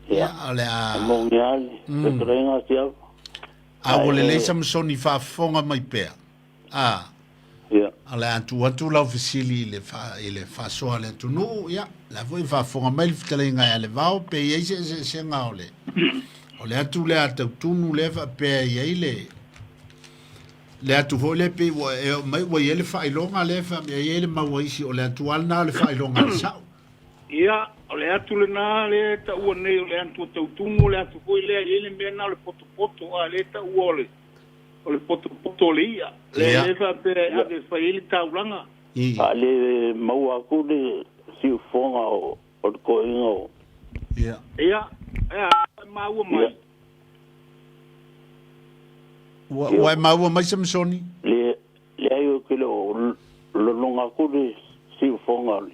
Ia. Ia o le a E moni lava le fetalaiga Siava. A ua Ae lelei Samasoni faafofoga mai pea. A Ia. o le a tuu atu lau fesili i le fa, i le faasoa a le atunuu, ia, o le a foi e faafofoga mai le fetalaiga ia Levao, pe i ai se eseesega o le o le atu lea a Tautunu lea faapea e i ai le le atu foi lea pei ua e oo mai ua i ai le faailoga lea faapea e i ai le mau a isi o le atu lava lena o le faailoga a le sao. Ia, o le atu lena lea e taua nei o le atu a Tautumu, o le atu foi lea e i ai le mea lena o le potopoto, a lea e taua o le, o le potopoto o le i'a, lea, Ia. lea e faapea e ave e fai ai le taulaga. I. A le maua atu le siufofoga o le toeaina o. Ia. Ia, e a, e maua mai. Ia. Ua, ua e maua mai Samasoni? Le, leai ou te le o lologa atu le siufofoga o le.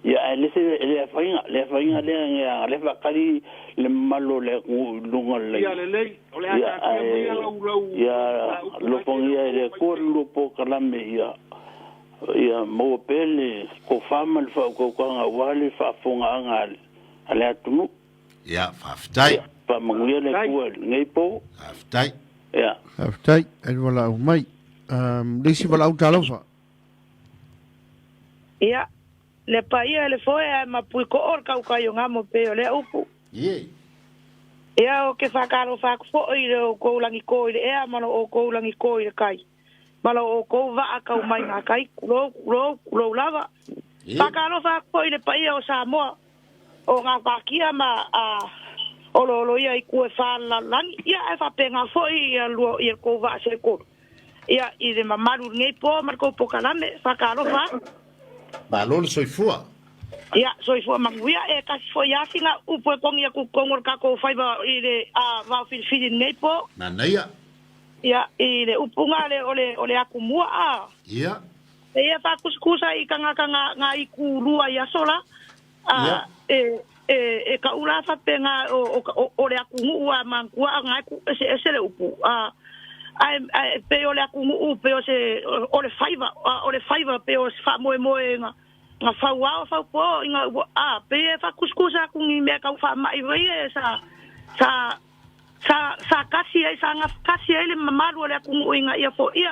Ia, ae le se, le afaina, le afaina lea, lea, lea faatali le mamalu o le atunuu i luga o le Ia laina. lelei, o le a Ia, taatia ae, maia lau, lau ia, mataupu na e te le alofagia o e le oo mai Atua te le i. lua polokalame ia, ia maua pea le tofa ma le faautautaga aua le faafofogaaga a le atunuu. Ia, faafetai. Ia, faamanuia le Faafetai. Atua i lenei po. Faafetai. Ia. Faafetai, e le valaau mai. Um, le isi valaau talofa. Ia, le paia e le foe ae mapui koo le kaukai o ngamo pei o lea upu. Ie. Ia o ke whakalofa aku foʻi i le oukou lagi kō i le ea ma lo oukou lagi kō i le kai, ma lo oukou vaa kau mai ngā kai, kulou, kulou, kulou lava. Ie. Whakalofa aku foʻi i le paia o Samoa, o ngā pākia ma a oloolo ia i kua e whālalani, ia e whapenga foʻi ia lua ia kou vaa se kolu. Ia i le mamalu lenei po ma le kou pokalame, whakalofa aku. Malo le soifua. Ia, soifua manuia, e kasi foi afiga upu e kongi aku kongo le kakou faiva i le a vao filifili lenei po. Nanaia. Ia, i le upuga le o le o le akumua a. Ia. E ia whakusakusa i kangaka ngā, ngā iku lua i aso la, a, Ia. e, e, e ka ula whape ngā o, o, o, o le akunuu a mangua a ngā ku ese ese le upu. A, ai, ai, pe o le akunuu, pe o se, o, o le faiva, a, o le faiva, pe o se whaamoemoe ngā, ngā whauao, whaupo, i ngā, a, pe e whakusakusa aku ngi mea kau whaamai wai e sa, sa, Sa, sa kasi ai, sa gafakasi ai le mamalu o le atunuu i ngā ia foia,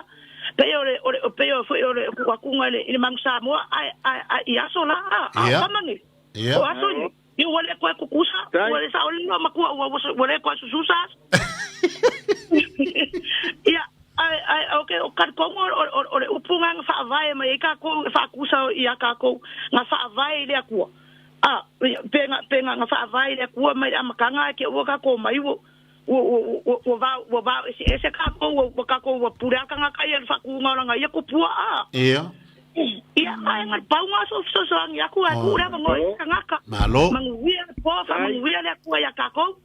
pei o le, o le, pei o foi o le akuakuga i le, i le Manu Samoa, ae, ae, ae i aso la, a, a Ia. o tama nei. Ia. O aso nei, ia ua le koe kukusa, Tai. ua le sao le loa matua, ua, ua, ua le koe sususa aso. Ia, ae, ae, okay, o kalikongo o, o, o le upu ngā nga whaavae mai ai kākou e whaakusa i a kākou, ngā whaavae i le akua. A, pe nga, pe nga, nga whaavae i le akua mai le amakanga e ke ua kākou mai ua, ua, ua, ua, ua vao, ua vao ese ese kākou, ua, ua kākou ua pule aka ngā kai a le whaakuunga o langa ia kopua a. Ia. Ia, ae nga pau ngā so fesoasoani aku ae kuu le avanoa i Malo. tangata. Malo. Manuia le po, Tai. whamanuia le akua ia kākou.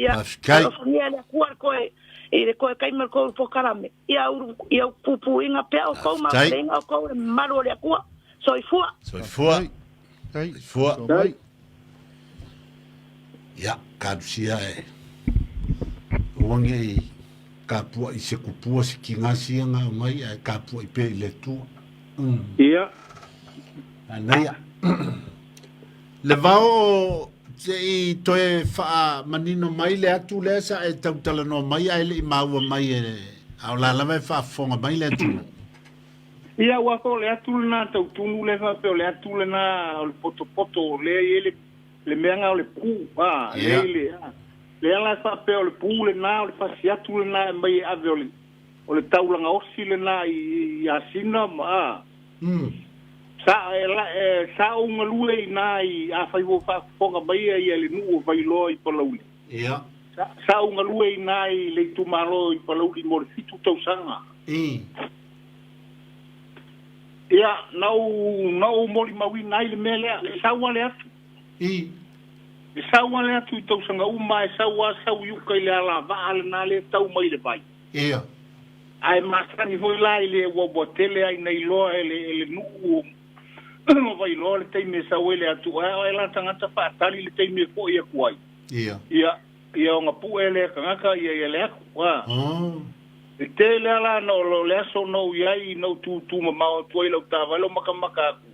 Ia, Faafetai. alofagia le akua le koe, i le koe kai ma le kou pokalame. Ia uru, ia upupuiga pea o kou Faafetai. mafaleiga o kou le mamalu o le akua. Soifua. Soifua. Faafetai. Soifua. Soifua mai. Ia, kalusia e uangi i kapua i se kupua se kinga sia ngā mai ae kapua i pe i le tua. Ia. Anaia. Le vao se i toe faamanino mai le atu lea sa e tautalanoa mai ae le i maua mai e a o la lava e faafofoga mai le atunuu. Ia, aua foi o le atu lena tautunu lea faapea o le atu lena o le potopoto lea e i ai le le mea lena o le pu, a, lea i le, a, lea la e faapea o le pu lena, o le fasi atu lena e aumai e ave o le, o le taulaga osi lena i, i Asina ma, a. Sa, e, la, e, sa ou galue i ina i, afai ua faafofoga mai ia ia le nuu o Vailoa i Palauli. Ia. Sa, sa ou galue i ina i le itumalo i Palauli mo le fitu tausaga. Ia, na ou, na ou molimauina ai le mea lea, e sau lava le atu. E sau lava le atu i tausaga uma, e sau lava sau i uka i le alavaa lena lea e tau mai i le vai. Ia. Ae masani foi la i le uaua tele ai na iloa e le, e le nuu o, o Vailoa le taimi e sau ai le atu, ae o la tagata faatali le taimi e foi atu ai. Ia. Ia, ia ona pue lea tagata ia ia le atu, a. Oh. E tele lava la na o le aso na ou i ai na ou tūtū mamao atu ai lau taavale o makamaka aku.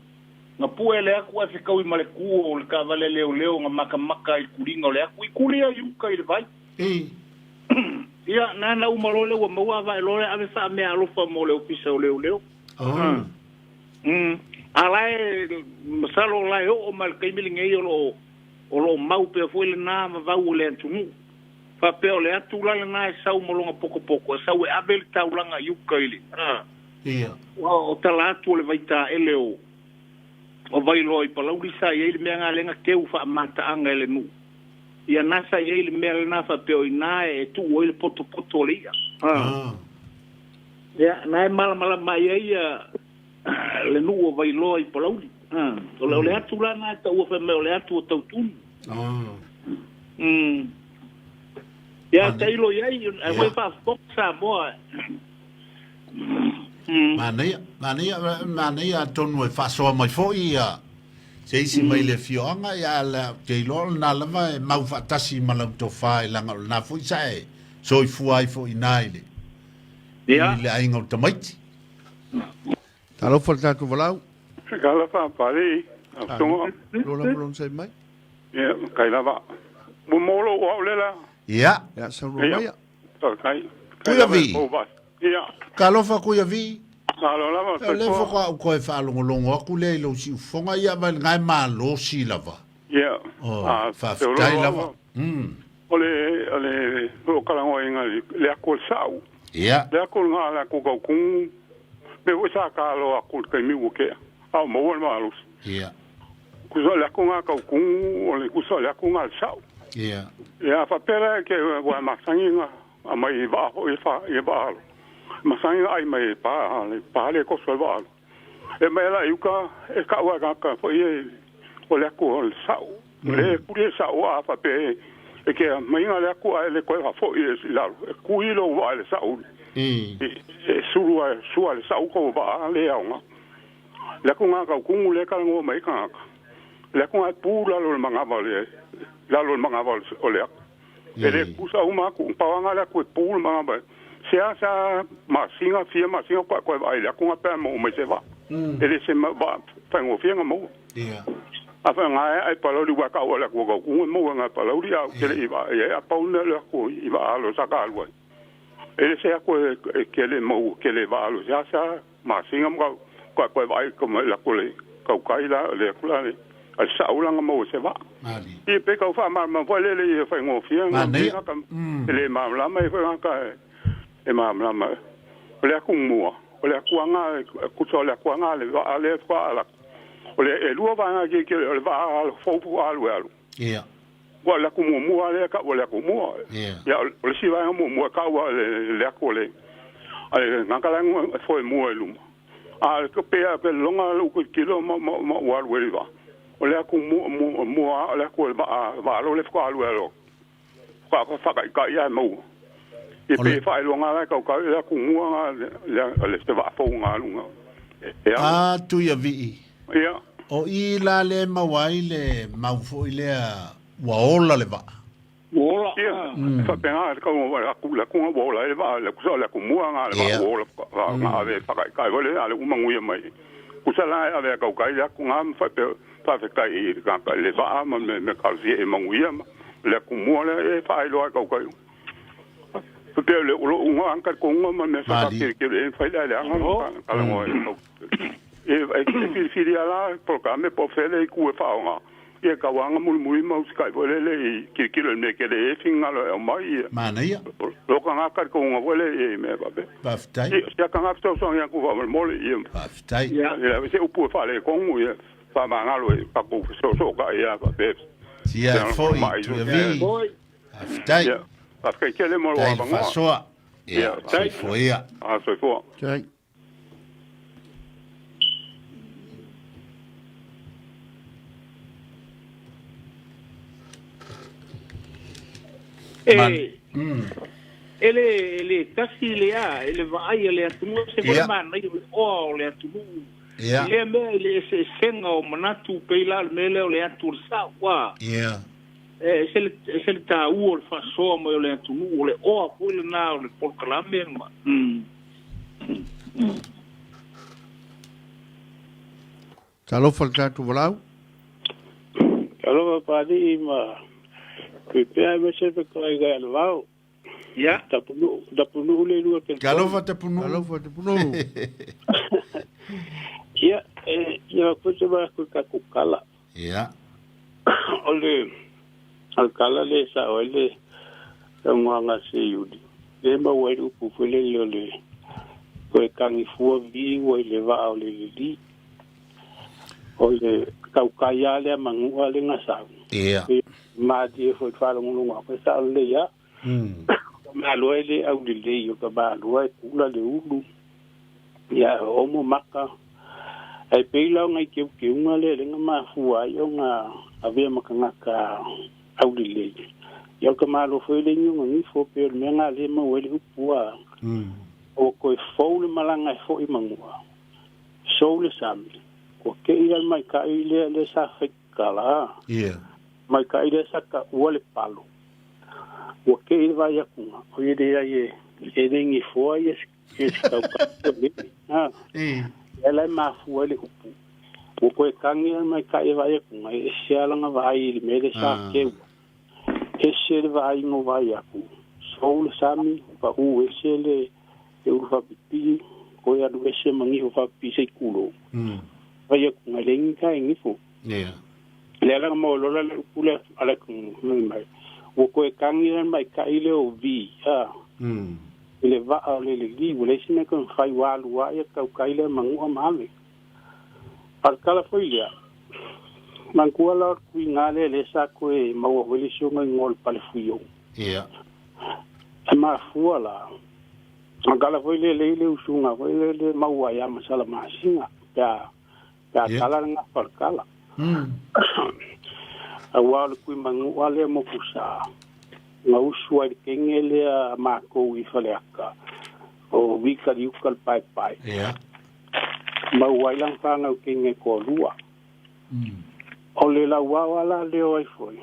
Na pue le aku ae fekaui ma le ku o le taavale a leoleo na makamaka i le kuliga o le aku i kulia i uka i le vai. Ia, nānā uma loa lea ua maua avae loa lea ave faameaalofa mo le ofisa o leoleo. Oh. A la e, masalo o la e oo mai le taimi lenei o lo o, o lo o mau pea foi lena vavau o le atunuu. Faapea o le atu la lena e sau ma lona potopoto, e sau e ave le taulaga i uka i le, Ia. O tala atu o le vaitaele o o Vailoa i Palauli sa i ai le mea lena lea na teu faamataaga e le nuu. Ia na sa i ai le mea lena faapea o i ina e tuu ai le potopoto o le i'a. Ia, na e malamalama ai ai le nuu o Vailoa i Palauli. O le atu la lena e taua fai mai o le atu o Tautunu. Ia, tailo i ai, ae foi faafofoga Samoa. Manaia, manaia, manaia atonu e faasoa mai foi ia se isi mai le afioaga, ia la, ou te iloa o lena lava e mau faatasi ma lau tofa i leaga o lena foi sa e soifua ai foi i ina i le, i le aiga o tamaiti. Talofa le tatou valaau. Talofa Pali, Aftonga. Lola mo lona sai mai. Ia, kai lava. Ua molo o au lela. Ia. Ia, saunoa mai. Ia. Faafetai. Kuia Vi. Ia. Talofa Kuia Vi. Malo lava. O lea faatoa ou toe faalogologo atu lea i lou siufofoga, ia vaai lena e malosi lava. Ia. Oh, faafetai lava. O le o le hoʻokalagoaina le aku o le sa'u. Ia. Le aku lena le aku kaukugu. Mea foi sa kalo aku i le taimi ua tea. A o maua le malosi. Ia. Kusa le aku ngā kaukugu, o le kusa le aku ngā le sa'u. Ia. Ia, a faapea la ke ua masangi ngā a mai i vaa foi e fa i vaa alo. Masangi ngā ai mai e pa le pa le koso e vaa alo. E mai la i uka e ka'u a kaka foi e o le aku o le sa'u. Le kuli e sa'u a faapea e e ke mai ngā le aku a e le koe fa foi e si lalo. E kui lo vaa le sa'u. E sulu a sua le sa'u ko vaa le aoga. Le aku ngā kaukugu le kalagoa mai kangaka. Le aku ngā pū lalo le mangava o le lalo le mangava o le aku. E le kusa uma aku, pawanga le aku e pū le mangava. Se a sa masinga fia masinga kwa kwa vai le aku ngā pē mo mai se va. E le se ma va whaingofia ngā mo. Ia. A wha ngā ai palauri wa ka o le aku kaukugu mo ngā palauri au kele i va e a pauna le aku i va alo sa ka alua. E le se aku e kele mo kele va alo se a sa masinga mo ka koe vai ko mai la kole kau kai la le kula le a sa ulanga mo se va. Mali. I pe kau fa ma ma fa le le i fa ngofia nga Manaia. ka le ma la mai fa ka e ma la ma o le aku mua o le aku anga ku so le aku anga le va le fa ala o le e lua va nga ke ke o le va al fo fu alu alu. Ia. Ua le aku muamua lea ka ua le aku mua. Ia. Ia o le isi vaega muamua ka ua le le aku o le a le gagalaga e foe mua i luma. A le pe a pe loga le uku kilo ma ma ma ua alu ai va. O le aku mua mua mua o le aku o le va va alo le fa alu alo. Fa fa fa ka ia mau. I pe fa loga la ka ka le aku mua nga le le se va fo nga lunga. E a. A Tuia Vii. Ia. O i la le maua ai le mau foi lea ua ola le vaa. Ua ola. Ia, faapena le kau o aku le aku ua ola ai le vaa, le kusa o le aku mua nga le vaa ua ola nga ave whakaikai wale a le umanguia mai. Tusa la e avea kaukai le aku ngā ma faafetai i le tagata i le vaa ma me talosia e manuia ma le atumua lea e faailoa e kaukai. Pei o le ulo'uga aga talitonuga ma mea sa faakelikeli e mafai le aleaga ma talanoa e e filifili a la polokalame po o fea le itu e faaaoga ia tauaga mulimuli ma usitai foi lele i tilotilo i le mea e tele e finagalo e aumai ia. Manaia. Lo tagata talitonuga foi lea i mea faapea. Faafetai. Ia, si ata fesoasoani atu faamolemole ia. Faafetai. Ia le se upu e faaletonu ia faamagalo e tatou fesoosoota'i a faapea. Sia foi Tuiavi. Faafetai. Ia, faafetai tele mo lou Faafetai le avanoa. faasoa. Ia, Ia, soifua ia. a soifua. Tai. Man. E, e le, e le tasi lea, e le vaai a le atunuu, e ese foi le manaia o le oa o le atunuu. I lea mea i le eseesega o manatu pei la o le mea lea o le atu o le sao, ua e ese le, ese le taua o le faasoa mai o le atunuu, o le oa foi lena o le polokalame ma. Talofa le tatou valaau. Talofa Papalii ma Tuipea aemaise le fetalaiga ia Levao. Ia. Tapunuu, Tapunuu le lua telefoni. Talofa Tapunuu. Talofa Tapunuu. Ia, e, ia foi se vai ku ka kukala. Ia. O le o le kala le sa o le ngwanga se yuli. Le ma wai upu foi le le o le koe kangi fua vi ua i le vaa o le lili. O le kaukai a lea manua le ngasau. Ia. E malie foi faalogologo atu e sao lelei lava. O ka maloa e le aulelei, o ka maloa e kula le ulu, ia omo maka. Ae pei la o nai keukeuga lea lea na mafua ai ona avea ma tagata aulelei. Ia o ka malo foi le niuga gifo pei o le mea na lea e maua ai le upu a ua toe fou le malaga e fo'i manua. Sou le sami, ua te'i la le maita'i lea lea sa faitala, maita'i lea sa ta'ua le palo. Ua te'i le vaai atuga, o ia leai e e le gifoa ia se taukapu e lele. A, lea la e mafua ai le upu. Ua toe tagi la le maita'i e vaai atuga, e ese lava lana vaai i le mea lea sa keua. Ese le vaaiga o vaai atu, sou le sami, pa'u ese le le ulu faapipii, koe alu ese ma niho faapipii se i tulou. Vai atu ngai le ingi kai nifo. Lea la mo lola le upu le a le atunuu fai mai, ua toe tagi la le maita'i lea o Vi, a, i le vaa o le lili, ua leai se mea toe mafai ua alu lava ia tautai lea ma Nu'a ma ave. A o le tala foi lea, manatua la o le tuiga lea lea sa toe maua foi le isi ona igoa o le Palefuiou. E mafua la, a tala foi lea lea i le usuga foi lea le maua ia Masalamasina, pe a, pe a tala le gafa o le tala. Aua o le tuimanua lea mokusa, na usu ai le kenge lea a makou i Faleata, o Wikaliuka le paepae. Maua ai lana fanau kenge toalua. O le lauao a la leo ai foi,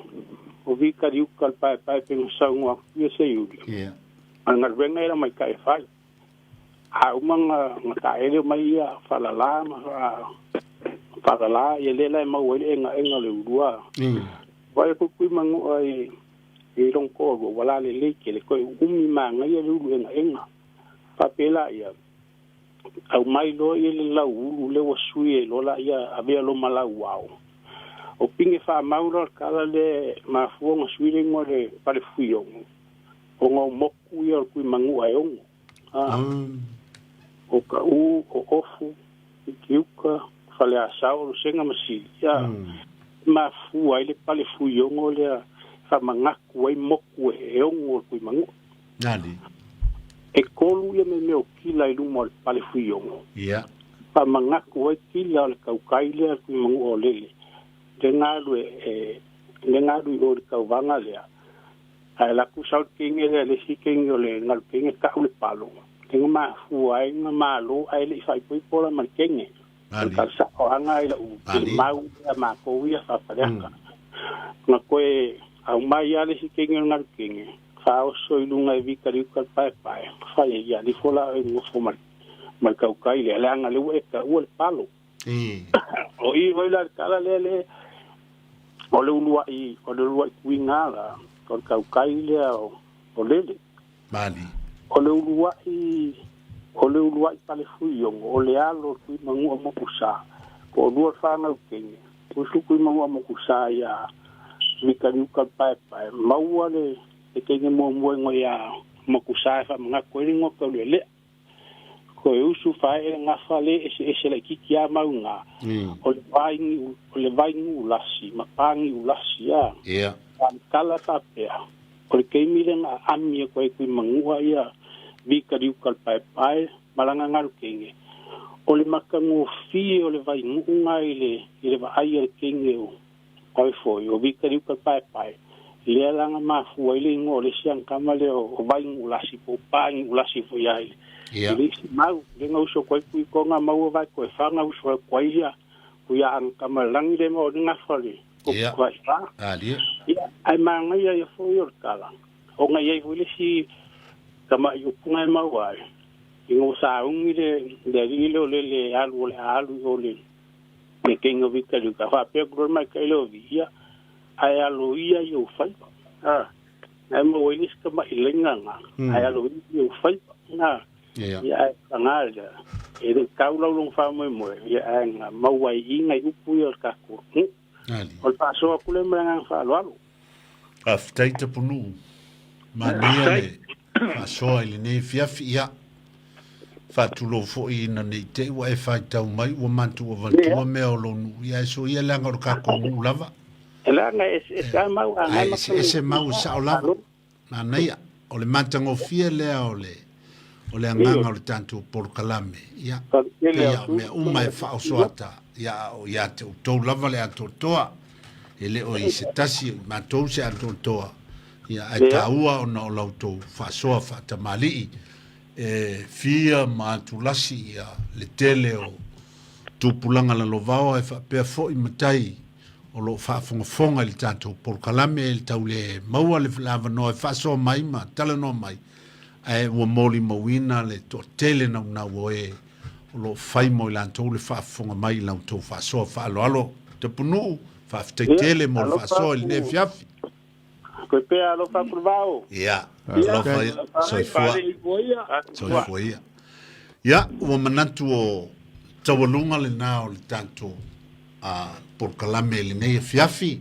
o Wikaliuka le paepae pe na saunoa atu ia Seiuli. A o le galuega ia maita'i e fai. A uma na na taele mai ia faalala ma faalala ia lea la e maua ai le egaega o le ulua. Vaai atu kui manua i i lona toalua ua lalelei tele toe uumi manaia le ulu egaega. Faapela ia aumai loa ia le lau ulu lea ua sui ai loa laia avea loa ma lau ao. O pine faamau la o le tala lea e mafua ona sui le igoa o le Palefuiogo, ona o moku ia o le Tuimanua e ono. A, o Kaʻū, o Ofu, Itiuka, Faleasao, o Losega ma Sili. A, e mafua ai le Palefuiogo lea e faamanatu ai moku e ono o le Tuimanua. Nani. E tolu ia mea o kila i luma o le Palefuiogo. Faamanatu ai kila o le tautai lea le Tuimanua o lele. Le galu e, le galu i o i le tauvaga lea. Ae alu atu sau le kenge lea, le isi kenge o le galu kenge ta'u le palo. Le na mafua ai na malo ae le'i faaipoipo la ma le kenge. O le Nani. tala sa'oaga i la'u Nani. mau lea makou ia faafaleaka. Na koe aumai lava le isi kenge o le galu kenge, faaoso i luga e vikaliuka le paepae, fai ai ia alifo la oe nofo ma le ma le tautai lea, leaga lea ua e ta'ua le palo. O i foi la le tala lea le o le uluai o le uluai tuiga la o le tautai lea o o lele. Mali. O le uluai o le uluai palefuiogo o le alo o Tuimanua Mokusa toalua le fanau teine usu Tuimanua Mokusa ia Mikaliuka le Paepae maua le le teine muamua igoa ia Mokusa e faamanatu ai le igoa Taulealea. Ko e usu fae e gafa le eseese laitiiti a mau ga o le vai o le vai niulasi ma pa niulasi a. A le tala faapea, o le taimi lea na aami atu ai Tuimanua ia Vikaliuka le Paepae ma lana galu teine, o le matagofie o le vainuu ga i le i le vaai a le teine o Ai foi, o Vikaliuka le Paepae, lea la na mafua ai le igoa o le isi anakama lea o Vainiulasi po o Paniulasi foi lava i le isi mau. Lea na usu atu ai Tuitoga maua vae toe fa na usu atu ai ia ia anakama lagi lea ma o le gafa le Vaifā. Ia, ae manaia ia foi o le tala, ona e i ai foi le isi tamai upu na e maua ai, ina ua sauni le alii lea o lele e alu o le a alu i o le le keinga o Vikaliuka, faapea ku loa le maitaʻi lea o Viia, ae alo ia i ou faiva. A, na e maua ai le isi tamaʻi laina na, ae alo ia i ou faiva. A, ia ae paga lea, e le i tau lau lona faamoemoe, ia ae na maua ai i i nai upu ia o le tatou atunuu. O le faasoa atu lea ma le agaga faaaloalo. Faafetai Tapunuu. Manaia le faasoa i lenei afiafi. Ia, faatulou foi ina ne i te i ua e faitau mai ua matou avatua mea o lou nuu. Ia, ae soia leaga o le tatou nuu lava. Leaga e eseese lava mau a Ae eseese mau e sao lava. Manaia. O le matagofie lea o le o le agaga o le tatou polokalame. Ia, pei a o mea uma e faaosoata, ia, a o ia te outou lava le atoatoa. E le o i se tasi o i matou se atoatoa, ia, ae taua ona o la outou faasoa faatamalii e fia ma atulasi ia le tele o tupulaga lalovaoa e faapea foi matai o lo o faafogafoga i le tatou polokalame e tau le maua le avanoa e faasoa mai ma talanoa mai, ae ua molimauina le toatele naunau o e o lo o fai mo i latou le faafofoga mai i la outou faasoa faaaloalo. Tapunuu, faafetai tele mo le faasoa i lenei afiafi. Koe pea alofa atu le vao. Ia, alofa ia, soifua, soifua ia. Ia, ua manatu o taualuga lena o le tatou uh, polokalame i lenei afiafi,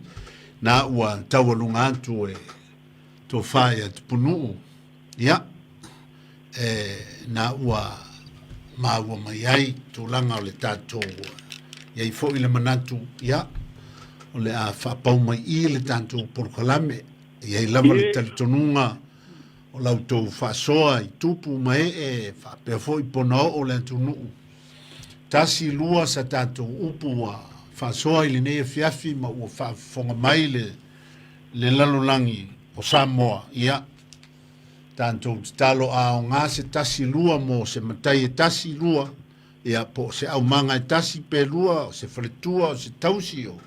na ua taualuga atu e tofa ia Tupunuu, ia, e, na ua maua mai ai tulaga o le tatou i ai foi le manatu, ia, o le a faapau mai i le tatou polokalame, e i ai lava le talitonuga o la outou faasoa i tupu ma ee faapea foi ponaoo o le atunuu. Tasi lua sa tatou upu ua faasoa i lenei afiafi ma ua faafofoga mai le, le lalolagi o Samoa, ia, Tatou tatalo a aoga se tasi lua mo se matai e tasi lua, ia, po o se aumaga e tasi pe lua, o se faletua, o se tausi, o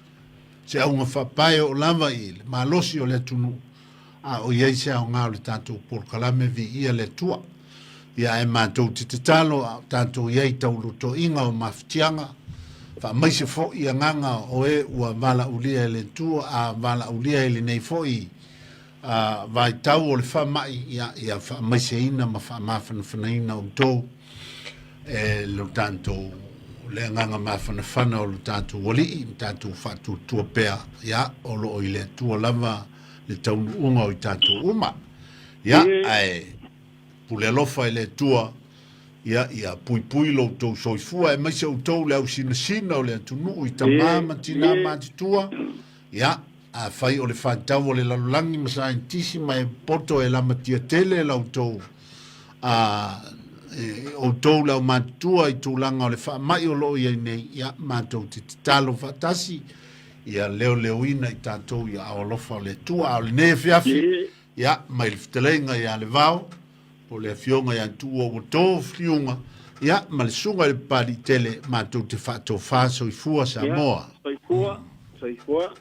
se auga faapae oo lava i le malosi o le atunuu, a o i ai se aoga o le tatou polokalame Viia le Atua. Ia, ae matou te tatalo a o tatou i ai i taulotoiga o mafatiaga, faamaise foi agaga o e ua valaaulia e le Atua, a valaaulia i lenei foi a vaitau o le faamai, ia, ia faamaiseina ma faamafanafanaina outou e lo tatou le agaga mafanafana o lo tatou Alii ma tatou faatuatua pea, ia, o lo o i le Atua lava le taunuuga o i tatou uma. Ia, ae pule alofa i le Atua, ia, ia puipui lo outou soifua, aemaise outou le ausinasina o le atunuu i tamā ma tinā matutua, ia, Afai o le faitau o le lalolagi ma saienitisi ma e poto e lamatia tele la outou a e, outou le aumatutua i tulaga o le faamai o lo o i ai nei, ia, matou te tatalo faatasi, ia leoleoina i tatou i aao alofa o le Atua. A o lenei afiafi, ia, mai le fetalaiga ia Levao, po o le afioga ia Tuua ua to filiuga, ia, ma le susuga i le Papaliitele, matou te faatofa soifua Samoa. Soifua, soifua.